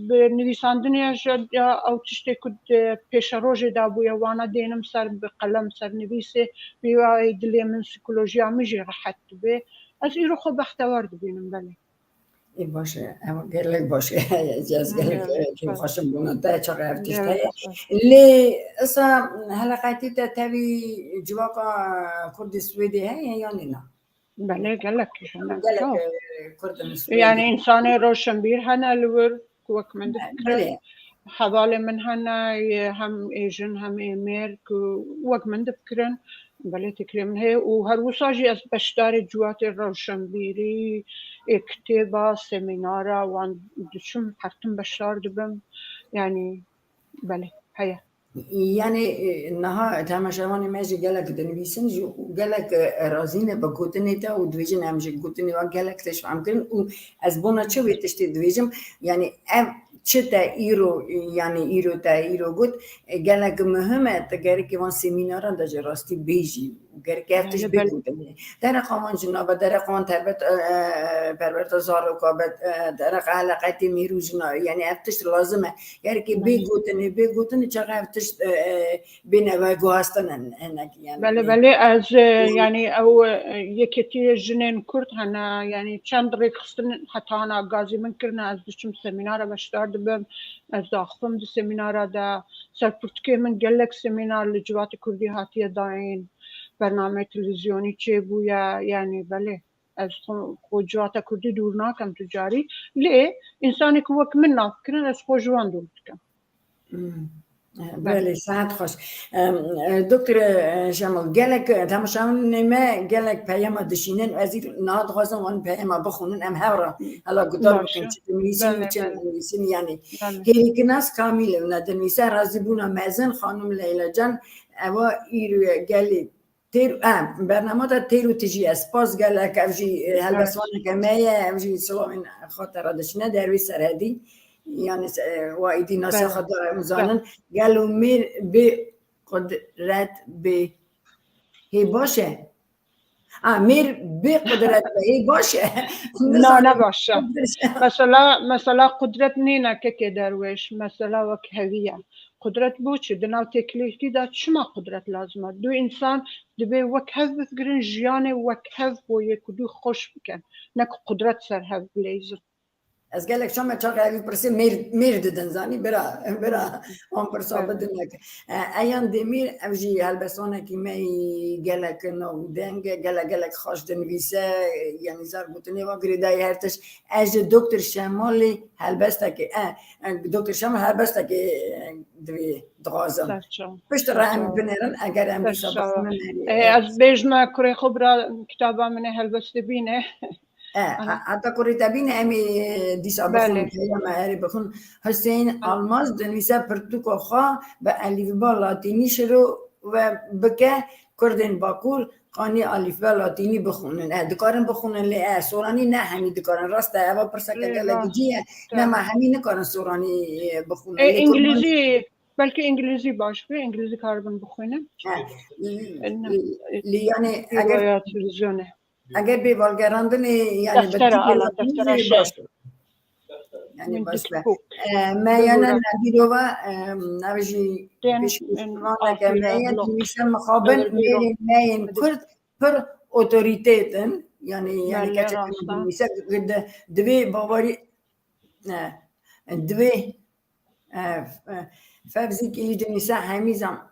bi nivîsandinê jî ya ew tiştê ku di pêşerojê de bûye, wana dênim ser bi qelem, ser nivîsê, bi wayê dilê min, psîkolojiya min jî rehet dibe. Ez îro xwe bextewar dibînim, belê. Ê, baş e, ew gelek baş e. Ez gelek, Gelek e, kêm baş. Xweşim bûna te, çaqa ev tişt Gelek heye. Baş. Lê esa heleqetî te tevî civaka Kurdê Swêdê heye yan nîna? Belê, gelek ji me. Gelek, Çok. E, Kurd in Swêdê. Yani, însanê roşenbîr hene li wir, ku wek min difikirin. Belê. Hevalê min hene, yê hem ê jin, hem ê mêr, ku wek min difikirin. Belê, têkilê min heye. Û her wisa jî ez beşdarê ciwatê roşenbîrî, ê kitêba, semînara wan diçim, her tim beşdar dibim. Yani, belê, heye. Yani, e, niha temaşevanê me jî gelek dinivîsin, jî gelek, e, razî ne bi gotinê te û dibêjin em ji gotinê we gelek tişt fehm kirin û ez bona çi wê tiştê dibêjim, yani ev çi te îro, yani îro te îro got, e, gelek muhim e, tu gerekê van semînaran de ji rastî bêjî. Gerek ev tişt Belê, bê belê. Gotinê. Dereqa wan jina be, dereqa wan terbet, e, e, perwerta zaroka be, e, dereqa heleqetê mêr û jina, yani ev tişt lazim e. Gerek bê Belê. Gotinê, bê gotinê çaxa ev tişt, e, e, bêne veguhastin hin-, hinek, yani. Belê, belê, ez, e, Hı. Yani ew, e, yekêtiyê jinên Kurd hene, yani çend rêkxistin heta ana gazî min kirine, ez diçim semînara beşdar dibim, ez daxivim di semînara de, serpirtikê min gelek semînar li civatê Kurdî hatiye dayîn. Bernameyê televîzyonî çêbûye, yanî belê, ez xwe, xwe civata Kurdî dûr nakim tu carî. Lê însanê ku wek min nafikirin, ez xwe ji wan dûr dikim. Hmm. Belê. Belê, saet xweş. Em, e, Doktor, e, Şemal, gelek, e, temaşevanê me gelek peyama dişînin. Ez î niha dixwazim wan peyama bixwînin. Em hev re hela guhdar Baş bikin, e. Çi dinivîsin û Belê, çi belê. Nivîsin, yanî. Belê. Hêrîkinas Kamîl, ew ne dinivîse, razîbûna mezin, xanim Leyla Can, ewa îro ye gelê Têr, e, bernama te têr û tijî ye. Spas gelek, ev jî, e, Spas. Helbestvaneke me ye, ev jî silavên xwe te re dişîne dervê serhedî. Yani, e, wa êdî nasiya Bele. Xwe da em zanin. Bele. Gelo mêr bi qudret bi. Hê baş e? A, mêr bi qudret bi. Hê baş e? Na, ne baş e. Mesela, mesela qudret nîne kekê derwêş. Mesela wek hevî ye. Qudret bo çi? Di nav têkilîkî de çima qudret lazim e? Du însan divê wek hev bifikirin, jiyanê wek hev bo yek û du xweş bikin. Ne ku qudret ser hev bileyzin. Ez gelek çamek çaxê evî pirsê mêr, mêr didin, zanî, bira, bira, wan pirsa bidin wek. E, Eyan Demîr, ev jî helbestvanekî me yî gelek navdeng e, gelek, gelek xweş dinivîse, yanî zer gotinê ve girêdayî her tişt. Ez ji Doktor Şemalê helbestekê, e, e, Doktor Şemal helbestekê, e, divê dixwazim. Ser çav. Piştre em binêrin, eger em dîsa bixwînin, e, e, ez bêjme kurê xwe bira kitaba min ê helbestê bîne. E, heta kurê te bîne, em ê dîsa bixwin, peyama erê bixwin. Huseyîn Almaz dinivîse pirtûka xwe bi elîfba latînî şiro ve bike, Kurdên Bakur kanî elîfba latînî bixwînin. E, dikarin bixwînin, lê e, soranî ne hemî dikarin. Rast e, eva pirseke gelekî cî ye. Nema hemî nikarin soranî, e, bixwînin. Lê îngilîzî, belkî îngilîzî baş be, îngilîzî karibin bixwînin. E, lê yanî eger Eger bê valgerandinê, yani bi Deftera, ala, deftera şer. Baş. Yani baş be. E, Meyana Nadîrova, e, ev jî pêşkêşvaneke me ye, dînîse mixabin, mêrên me yên Kurd pir otorîtet in. Yani, yani keçek dînîse divê bawarî, e, divê E, e, Fevzî Kilî dinîse hemî zam.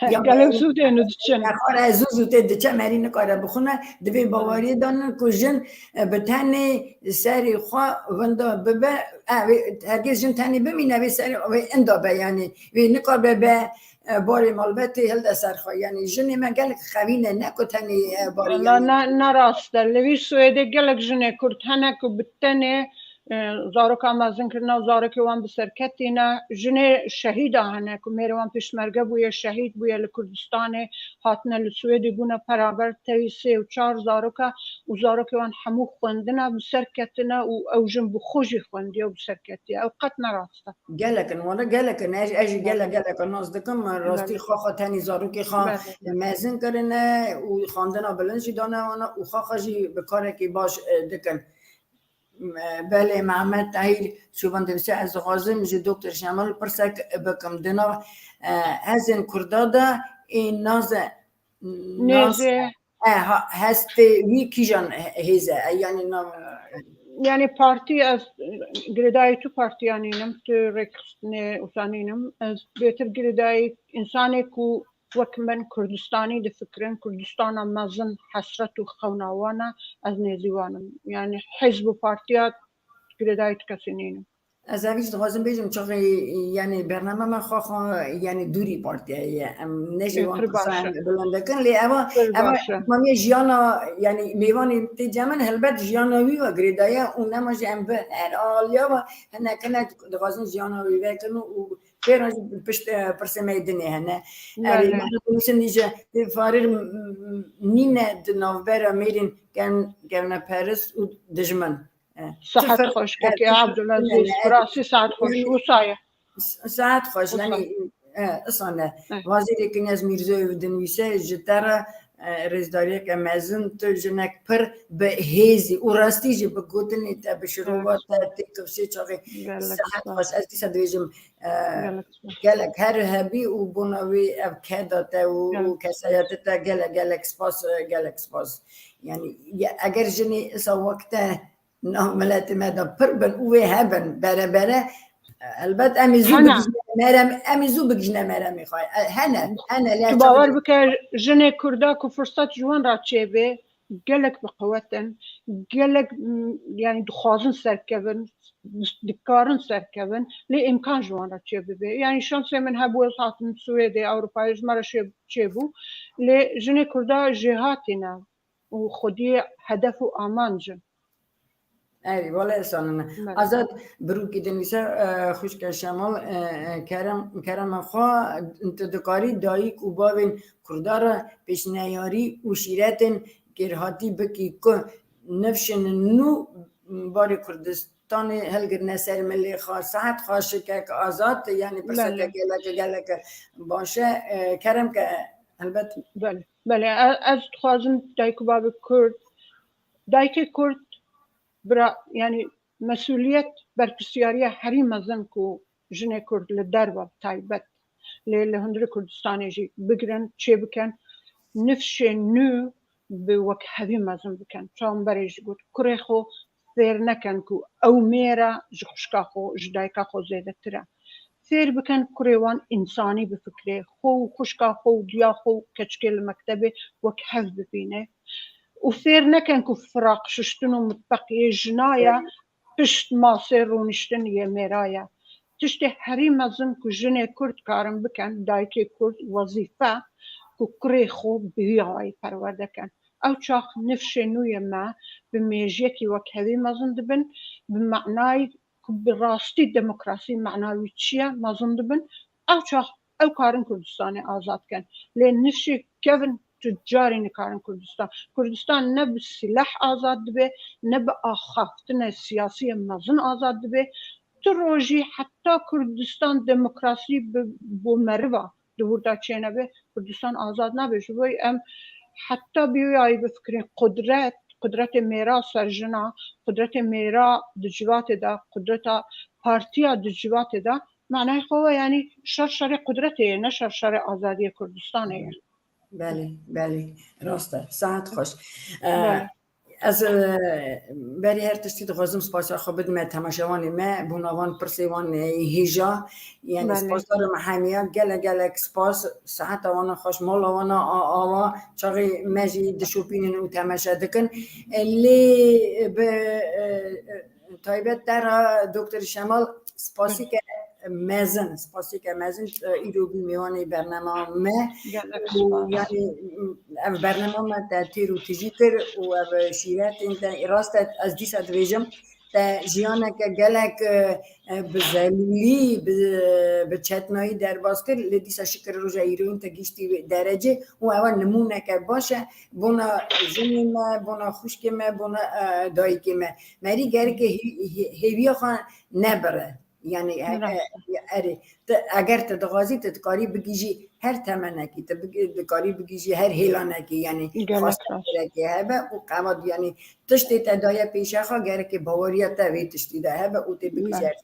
Gelek zû têne diçin. Xwara zû zû tê diçe, merî nikare bixwine. Divê baweriyê danin ku jin, e, bi tenê serê xwe winda bibe. E, wê, hergiz jin tenê bimîne, wê serê wê inda be, yanî wê nikare be, e, barê malbetê hilde ser xwe. Yanî jinê me gelek xevîn e, ne ku tenê, e, barê, yanî ne, ne rast e. Li vî Swêdê gelek jinê Kurd hene ku bi tenê e, zaroka mezin kirine û zarokê wan bi serketî ne. Jinê şehîda hene ku mêrê wan pêşmerge bûye, şehîd bûye li Kurdistanê, hatine li Swêdê bûne beraber tevî sê û çar zaroka û zarokê wan hemû xwendine, bi serketine û ew jin bi xwe jî xwendiye û bi serketiye. Ew qet ne rast e. Gelek in, wele gelek in. Ez, ez jî gelek, gelek nas dikim. Rastî xwe xwe tenî zarokê xwe mezin kirine û xwendina bilind jî dane wana û xwe xwe jî bi karekî baş, e, dikin. Belê, Mehmet Tahîr Çoban dinivîse, ez dixwazim ji Doktor Şemal pirsek bikim. Di nav, e, hezên Kurda de ê naze, naz, Nêzê. E, ha, hestê wî kîjan hêz e? E, yanî nav, Yanî partî ez, e, girêdayî tu partiya nînim, tu rêkxistinê wisa nînim. Ez bêtir girêdayî însanê ku wek min Kurdistanî difikirin, Kurdistana mezin hesret û xewna wan e, ez nêzî wan im. Yanî hizb û partiya girêdayî tu kesî nînim. Ez evî jî dixwazim bêjim, çaxê, yanî bername me xwe xwe, yanî dûrî partiyayê ye. Em ne jî wan pirsa em bilind dikin, lê eva, eva tamamê jiyana, yanî mêvanê tê cem min, helbet jiyana wî ve girêdaye û nema jî em bi her aliya ve hinek hinek dixwazin jiyana wî vekin û Pêra jî pişt, e, pirsê me yê dinê hene. Erê, me re dinûsin jî, Farir nîne di navbera mêrên kevneperist û dijmin. E, Saet xweş, kekê Abdulaziz, bi rastî saet xweş, wisa ye. Saet xweş, yanî, e, isane. Vazîrê Kinyaz Mîrzoyev dinivîse ji te re, e, rêzdariyeke mezin, tu jinek pir bi hêzî û rastî jî bi gotinê te, bi şirova te, tê kifşê çaxê. Saet xweş. Ez dîsa dibêjim, e, gelek her hebî û bona wê ev keda te û, û kesayeta te gelek, gelek spas, e, gelek spas. Yanî, eger jinê isa wek te nav miletê me de pir bin û wê hebin bere bere, helbet em ê zû bigihîjine merem, em ê zû bigihîjine meremê xwe. E, hene, hene, lê tu bawer bike, jinê Kurda ku firsat ji wan re çêbe, gelek bi qewet in, gelek, m, yanî dixwazin serkevin, dikarin serkevin, lê îmkan ji wan re çêbibe. Yanî şansê min hebû, ez hatim Swêdê, Ewropayê, ji me re çê-, çêbû. Lê jinê Kurda jêhatî ne û xwediyê hedef û amanc in. Erê, wele îsan in. Azad Birûkî dinivîse, e, xwişka Şemal, e, e, kerem, kerema xwe, tu dikarî dayik û bavên Kurda re pêşneyarî û şîretên kêrhatî bikî ku nifşên nû barê Kurdistanê hilgirine ser milê xwe. Saet xweş kek Azad, yanî pirseke gelek, gelek baş e. E, kerem ke, helbet. Belê, belê. E, ez dixwazim dayik û bavê Kurd, dayikê Kurd, bira, yanî mesuliyet, berpirsiyariya herî mezin ku jinê Kurd li derve bi taybet, lê li hundirê Kurdistanê jî bigirin, çêbikin, nifşên nû bi wekhevî mezin bikin. Çawa min berê jî got, kurê xwe fêr nekin ku ew mêr e, ji xwişka xwe, ji dayika xwe zêdetir e. Fêr bikin kurê wan însanî bifikirê, xwe û xwişka xwe û diya xwe û keçikê li mektebê wek hev bibîne. Û fêr nekin ku firaq şiştin û mitbeq yê jina ye, pişt masê rûniştin yê mêra ye. Tiştê herî mezin ku jinê Kurd karin bikin, dayikê Kurd wezîfe ku kurê xwe bi wî awayî perwerde kin. Ew çax nifşê nû yê me bi mêjiyekî wekhevî mezin dibin, bi manayî ku bi rastî demokrasî mana wî çi ye, mezin dibin. Ew çax ew karin Kurdistanê azad kin. Lê nifşê kevin tu carî nikarin Kurdistan. Kurdistan ne bi sîleh azad dibe, ne bi axaftinê siyasî yê mezin azad dibe. Tu rojî heta Kurdistan demokrasî bi, bo meriva di wir de çênebe, Kurdistan azad nabe. Ji bo em heta bi wê ayî bifikirîn, qudret, qudretê mêra ser jina, qudretê mêra di civatê de, qudreta partiya di civatê de, manayê xwe we, yanî şer şerê qudretê ye, ne şer şerê azadiyê Kurdistanê ye. Belê, belê. Rast e. Saet xweş. E, Belê. Ez, e, berî her tiştî dixwazim spasiya xwe bidime temaşevanê me, bona van pirsê wan, e, hêja. Yani Belê. Spasdar im hemiya, gelek, gelek spas. Saeta wana xweş, mala wana a-, ava, çaxê me jî dişopînin û temaşe dikin. E, lê, e, bi, e, e, taybet te re Doktor Şemal, spasîke mezin, spasîke mezin, e, îro bî mêvanê bernama me. Gelek Û spas. Yani, ev bernama me te têr û tijî kir û ev şîretên te rast e, ez dîsa dibêjim, te jiyaneke gelek, e, e, bi zelîlî, bi, bi çetnayî derbas kir, lê dîsa şikir roja îroyîn te gihîştî wê derecê û ew nimûneke baş e bona jinê me, bona xwişkê me, bona, e, dayikê me. Merî gereke hê-, hê-, hêviya xwe nebire. Yani, e, Rast e, e. Erê, tu, eger tu dixwazî, tu dikarî bigihîjî her temenekî, tu bigi-, dikarî bigihîjî her hêlanekî, yani Gelek xwesta rast. Gerekê hebe û qewat, yani tiştê te daye pêşe xwe, gerekê baweriya te vê tiştî de hebe û tê bigihîjî Belê. Her.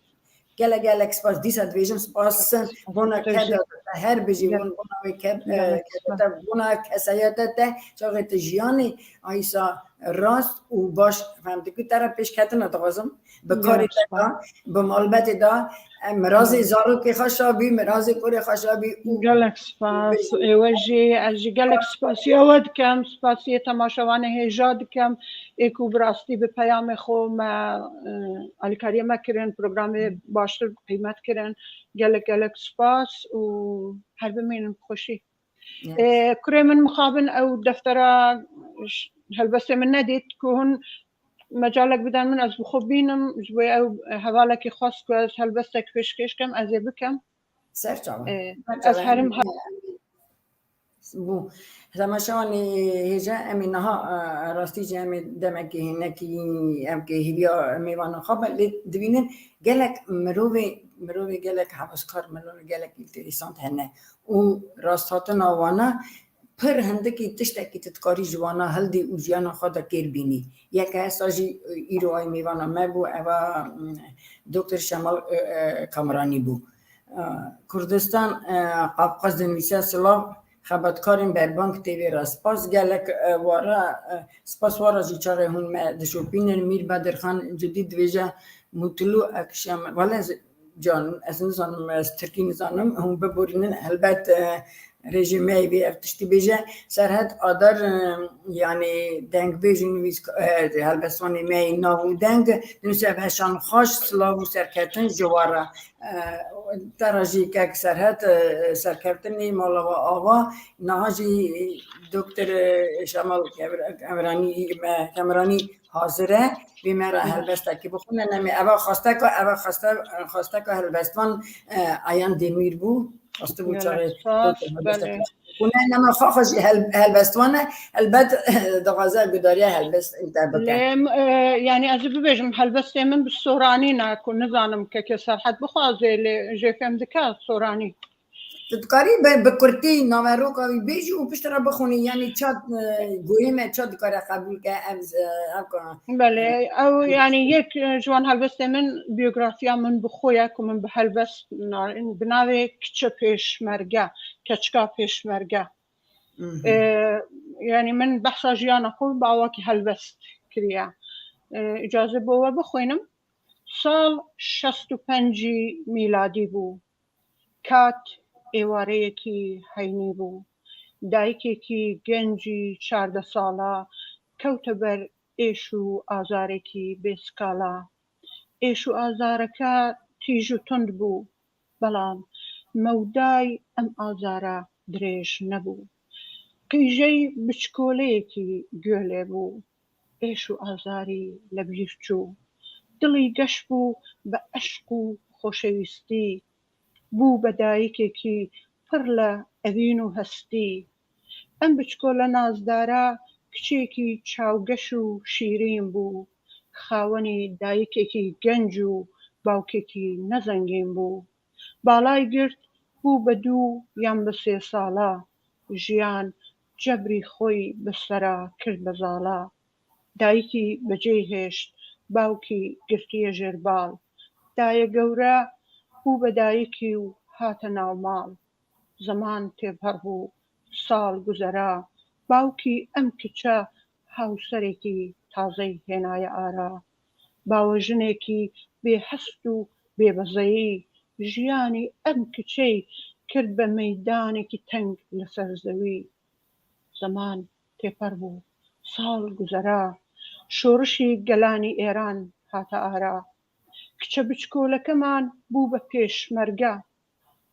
Gelek, gelek spas. Dîsa dibêjim spas bona Teşekkür. Keda te her bijî Gelek. Bon-, bona wê ked-, e, Gelek keda spas. Te, bona kesayeta te, çaxê tu jiyanê aysa rast û baş fem dikî, te re pêşketina dixwazim. Bi karê Gelek te spas. De, bi malbetê de, em mirazê Gelek. Zarokê xwe şa bî, mirazê kurê xwe şa bî û Gelek spas. Ê we jî, ez jî gelek spasiya we dikim, spasiyê temaşevanê hêja dikim, ê ku bi rastî bi peyamê xwe me, e, alîkariya me kirin, programê Hı. Baştir qîmet kirin. Gelek, gelek spas û her bimînin bi xweşî. Yes. Ê, kurê min mixabin ew deftera ş-, helbestê min nedît ku hûn mecalek biden min, ez bi xwe bînim, ji bo ew hevalekî xwest ku ez helbestek pêşkêş kem, ez ê bikim. Ser çavan. Ê, Ser ez çavan. Herim he- Bû. Temaşevanê hêja, em ê niha, e, rastî jî em ê demekê hinekî, em kê hêviya mêvanan xwe be, lê dibînin gelek mirovê, mirovê gelek heveskar, mirovê gelek înterîsant hene. Û rasthatina wana pir hindikî tiştekî tu dikarî ji wana hildî û jiyana xwe de kêr bînî. Yeke hesa jî, e, îro ay mêvana me bû, eva, mm, Doktor Şemal, e, e, Kameranî bû. E, Kurdistan, e, Qafqaz dinivîse silav xebatkarên Berbang T V re. Spas gelek, e, wara, e, spas wara jî çaxê hûn me dişopînin. Mîr Bedirxan Cudî dibêje, Mutlu akşam. Wele ez Can, ez nizanim, ez tirkî nizanim, hûn biborînin. Helbet, e, rêjê me yê vê ev tiştî bêje. Serhet Adar, e, yanî dengbêj û nivîs-, e, helbestvanê me yê nav û deng, dinûse ev heşan xweş, silav û serketin ji we re. E, te re jî kek Serhet, e, serkeftinê mala we ava, niha jî Doktor, e, Şemal Kev-, Kemeranî, me, Kemeranî hazir e, vê me re Hı. helbestekî bixwîne. Nemê, eva xwesteka, eva xweste-, xwesteka helbestvan, e, Ayan Demîr bû. Xwestibû Gelek çaxê spas, Doktor helbestekî belê. Bixwîne. Nema xwe xwe jî hel-, helbestvan e, helbet, e, dixwaze gudariya helbest te bike. Lê, e, yani ez ê bibêjim, helbestê min bi soranî ne, ku nizanim kekê Serhet bixwaze, lê jê fêm dike soranî. Tu dikarî bi, bi kurtî naveroka wî bêjî û piştre bixwînî, yanî ça, e, goyê me ça dikare qebûl ke ev, e, ev ka- Belê, ew yanî yek, e, ji wan helbestê min biyografiya min bi xwe ye ku min bi helbest na-, bi navê Kiçe Pêşmerge, Keçika Pêşmerge. Mhm. E, yanî min behsa jiyana xwe bi awakî helbest kiriye. E, îcaze bo we bixwînim. Sal şest û pêncî mîladî bû. Kat êwareyekî heynî bû. Dayikekî gencî çardeh sala kewte ber êş û azarekî bêskala. Êş û azareke tîj û tund bû, belam mewdayî em azara dirêj nebû. Qîjeyî biçkoleyekî gölê bû. Êş û azarî li bîr çû. Dilî geş bû bi eşq û xoşewîstî. Bû be dayikekî pir le evîn û hestî. Em biçkole nazdara kiçêkî çawgeş û şîrîn bû. Xawenî dayikekî genc û bawkekî nezengîn bû. Balay girt bû be dû yan be sê sala. Jiyan cebrî xwî bi sera kir be zala. Dayikî be cê hêşt, bawkî girtiye jêr bal. Daye gewre bû be dayikî û hate nav mal. Zeman têpar bû, sal guzera. Bawkî em kiçe hawserekî tazey hênaye ara. Bawe jinekî bêhest û bêbezeyî, jiyanî em kiçey kir be meydanekî teng li ser zewî. Zeman têper bû, sal guzera. Şorişî gelanî Êran hate ara. Kiçe biçkolekeman bû be pêşmerge.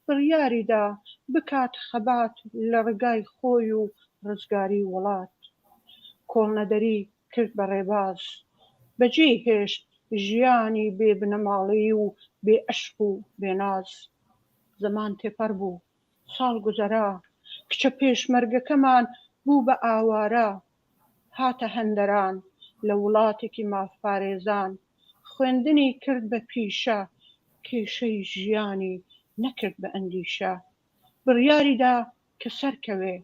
Biryarî da bikat xebat li rigay xwe û rizgarî welat. Kolnederî kir be rêbaz. Be cê hêşt jiyanî bê binemaleyî û bê eşq û bê naz. Zeman têper bû. Sal guzera. Kiçe pêşmergekeman bû be aware. Hate henderan li welatekî mafparêzan. Xwendinî kir be pîşe. Kêşeyî jiyanî nekir be endîşe. Biryarî da ke serkeve.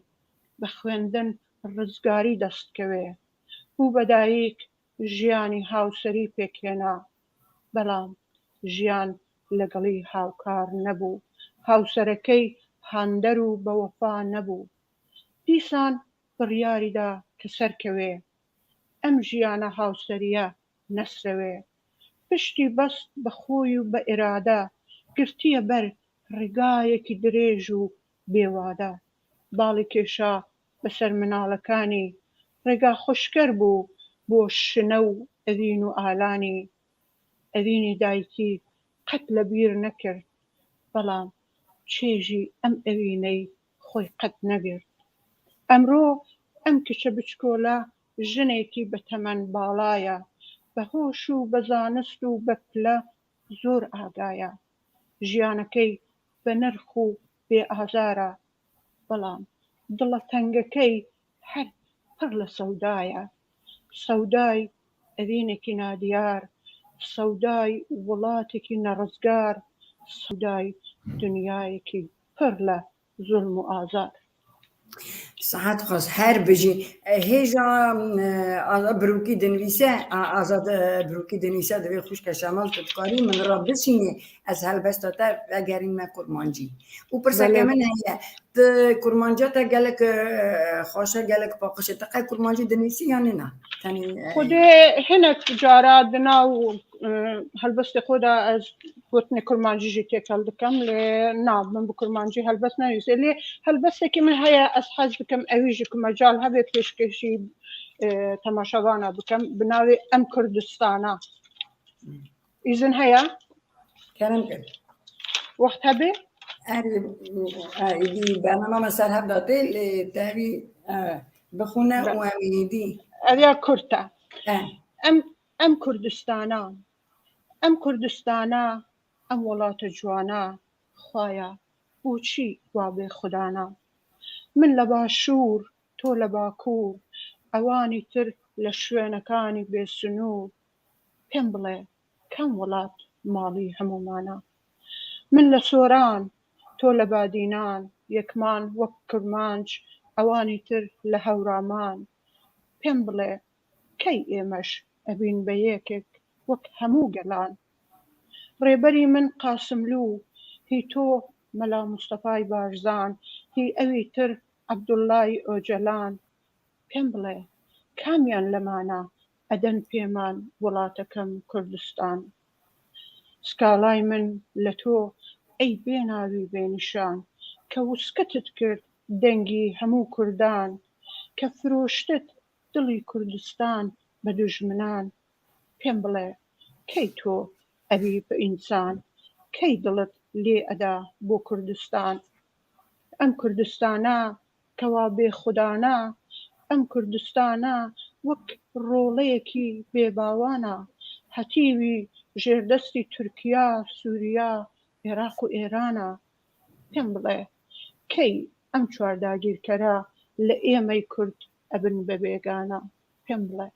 Bi xwendin rizgarî dest keve. Bû be dayik, jiyanî hawserî pêk hêna. Belam jiyan legelî hawkar nebû. Hawserekey hander û bewefa nebû. Dîsan biryarî da ke serkeve. Em jiyana hawseriye nesreve. Piştî best be xwe û be îrade, girtiye ber rêgayekî dirêj û bêwade. Balê kêşa be ser minalekanî, rêga xweşker bû bo şine û evîn û alanî. Evînî dayikî qet li bîr nekir, belam çê jî em evîney xwe qet negirt. Emro em kiçe biçkole jinekî be temen bala ye, be hoş û be zanist û be pile zor aga ye. Jiyanekey be nirx û bê azar e, belam dila tengekey her pir li sewda ye. Sewday evînekî nadiyar, sewday welatekî nerizgar, sewday dinyayekî pir li zulm û azar. Sihet xweş, her bijî. E, hêja, e, Azad Birûkî dinivîse, a, Azad, e, Birûkî dinivîse, divê xwişke Şemal, tu dikarî min re bişînî, ez helbesta te vegerîme kurmancî. Û pirseke Belê. Min heye, tu kurmanciya te gelek, e, xweş e, gelek paqij e. Tu qey kurmancî dinivîsî yanî na? Tenê, e, Xwedê hinek cara di nav, e, helbestê xwe de ez gotinê kurmancî jî têkel dikim, lê na, min bi kurmancî helbest nenivîse. Lê helbestekî min heye, ez hez dikim, ewî jî ku mecal hebe pêşkêşî, e, temaşevana bikim, bi navê Em Kurdistana. Îzin heye? Kerem kir. Wext hebe? Erê, e, îdî bernama me ser hev da tê, lê tevî, e, bixwîne Be- û em êdî. Ev ya kurt e. E. Em, em Kurdistana, em Kurdistana, em welate ciwana, xwaya, boçî wa bê xudana? Min le başûr, to le bakûr, ewanî tir le şwênekanî bê sinûr. Pêm bile, kem welat malî hemûmana? Min le soran, تۆ لە بادینان، یەکمان وەک کرمانج، ئەوانی تر لە هەورامان. پێم بڵێ، کەی ئێمەش ئەبین بە یەکێک وەک هەموو گەلان؟ ڕێبەری من قاسملوو، هی تۆ مەلا مستەفای بارزان، هی ئەوی تر عەبدوڵڵای ئۆجەلان. پێم بڵێ، کامیان لەمانە ئەدەن پێمان وڵاتەکەم کوردستان؟ سکاڵای من لە تۆ، ئەی بێناوی بێنیشان، کە وسکتت کرد دەنگی هەموو کوردان، کە فرۆشتت دڵی کوردستان بە دوژمنان. پێم بڵێ، کەی تۆ ئەبی بە ئینسان؟ کەی دڵت لێ ئەدا بۆ کوردستان؟ ئەم کوردستانە کەوا بێ خودانە، ئەم کوردستانە وەک ڕۆڵەیەکی بێباوانە، هەتیوی ژێردەستی تورکیا، سووریا، عێراق و ئێرانە. پێم بڵێ، کەی ئەم چوار داگیرکەرە لە ئێمەی کورد ئەبن بە بێگانە؟ پێم بڵێ.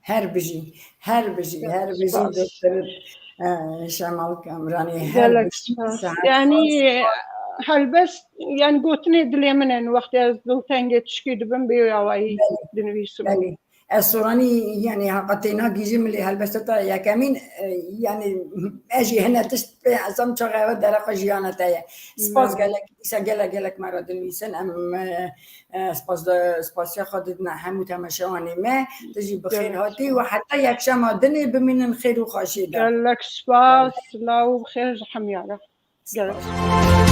هەر بژی، هەر بژی، هەر بژی دکتۆر شەماڵ کامرانی، هەر بژی. یعنی هەلبەست، یان گوتنێ دلێ منن وەختی ئەز دڵتەنگێ تشکی دبم بێ ئاوایی دنویسم. Ez soranî, yanî heqa têna gîjî min lê helbesta te yekemîn, e, yanî ez jî hine tişt pê hesam çaxa ewe dereqa jiyana te ye. Spas gelek, dîsa gelek gelek me re dinivîsin. Em, e, e, spas de, spasiya xwe didine hemû temaşevanê me. Tu jî bi xêr hatî û heta yekşema dinê bimînin xêr û xweşiyê de. Gelek spas, law bi xêr ji hemî re. Gelek spas.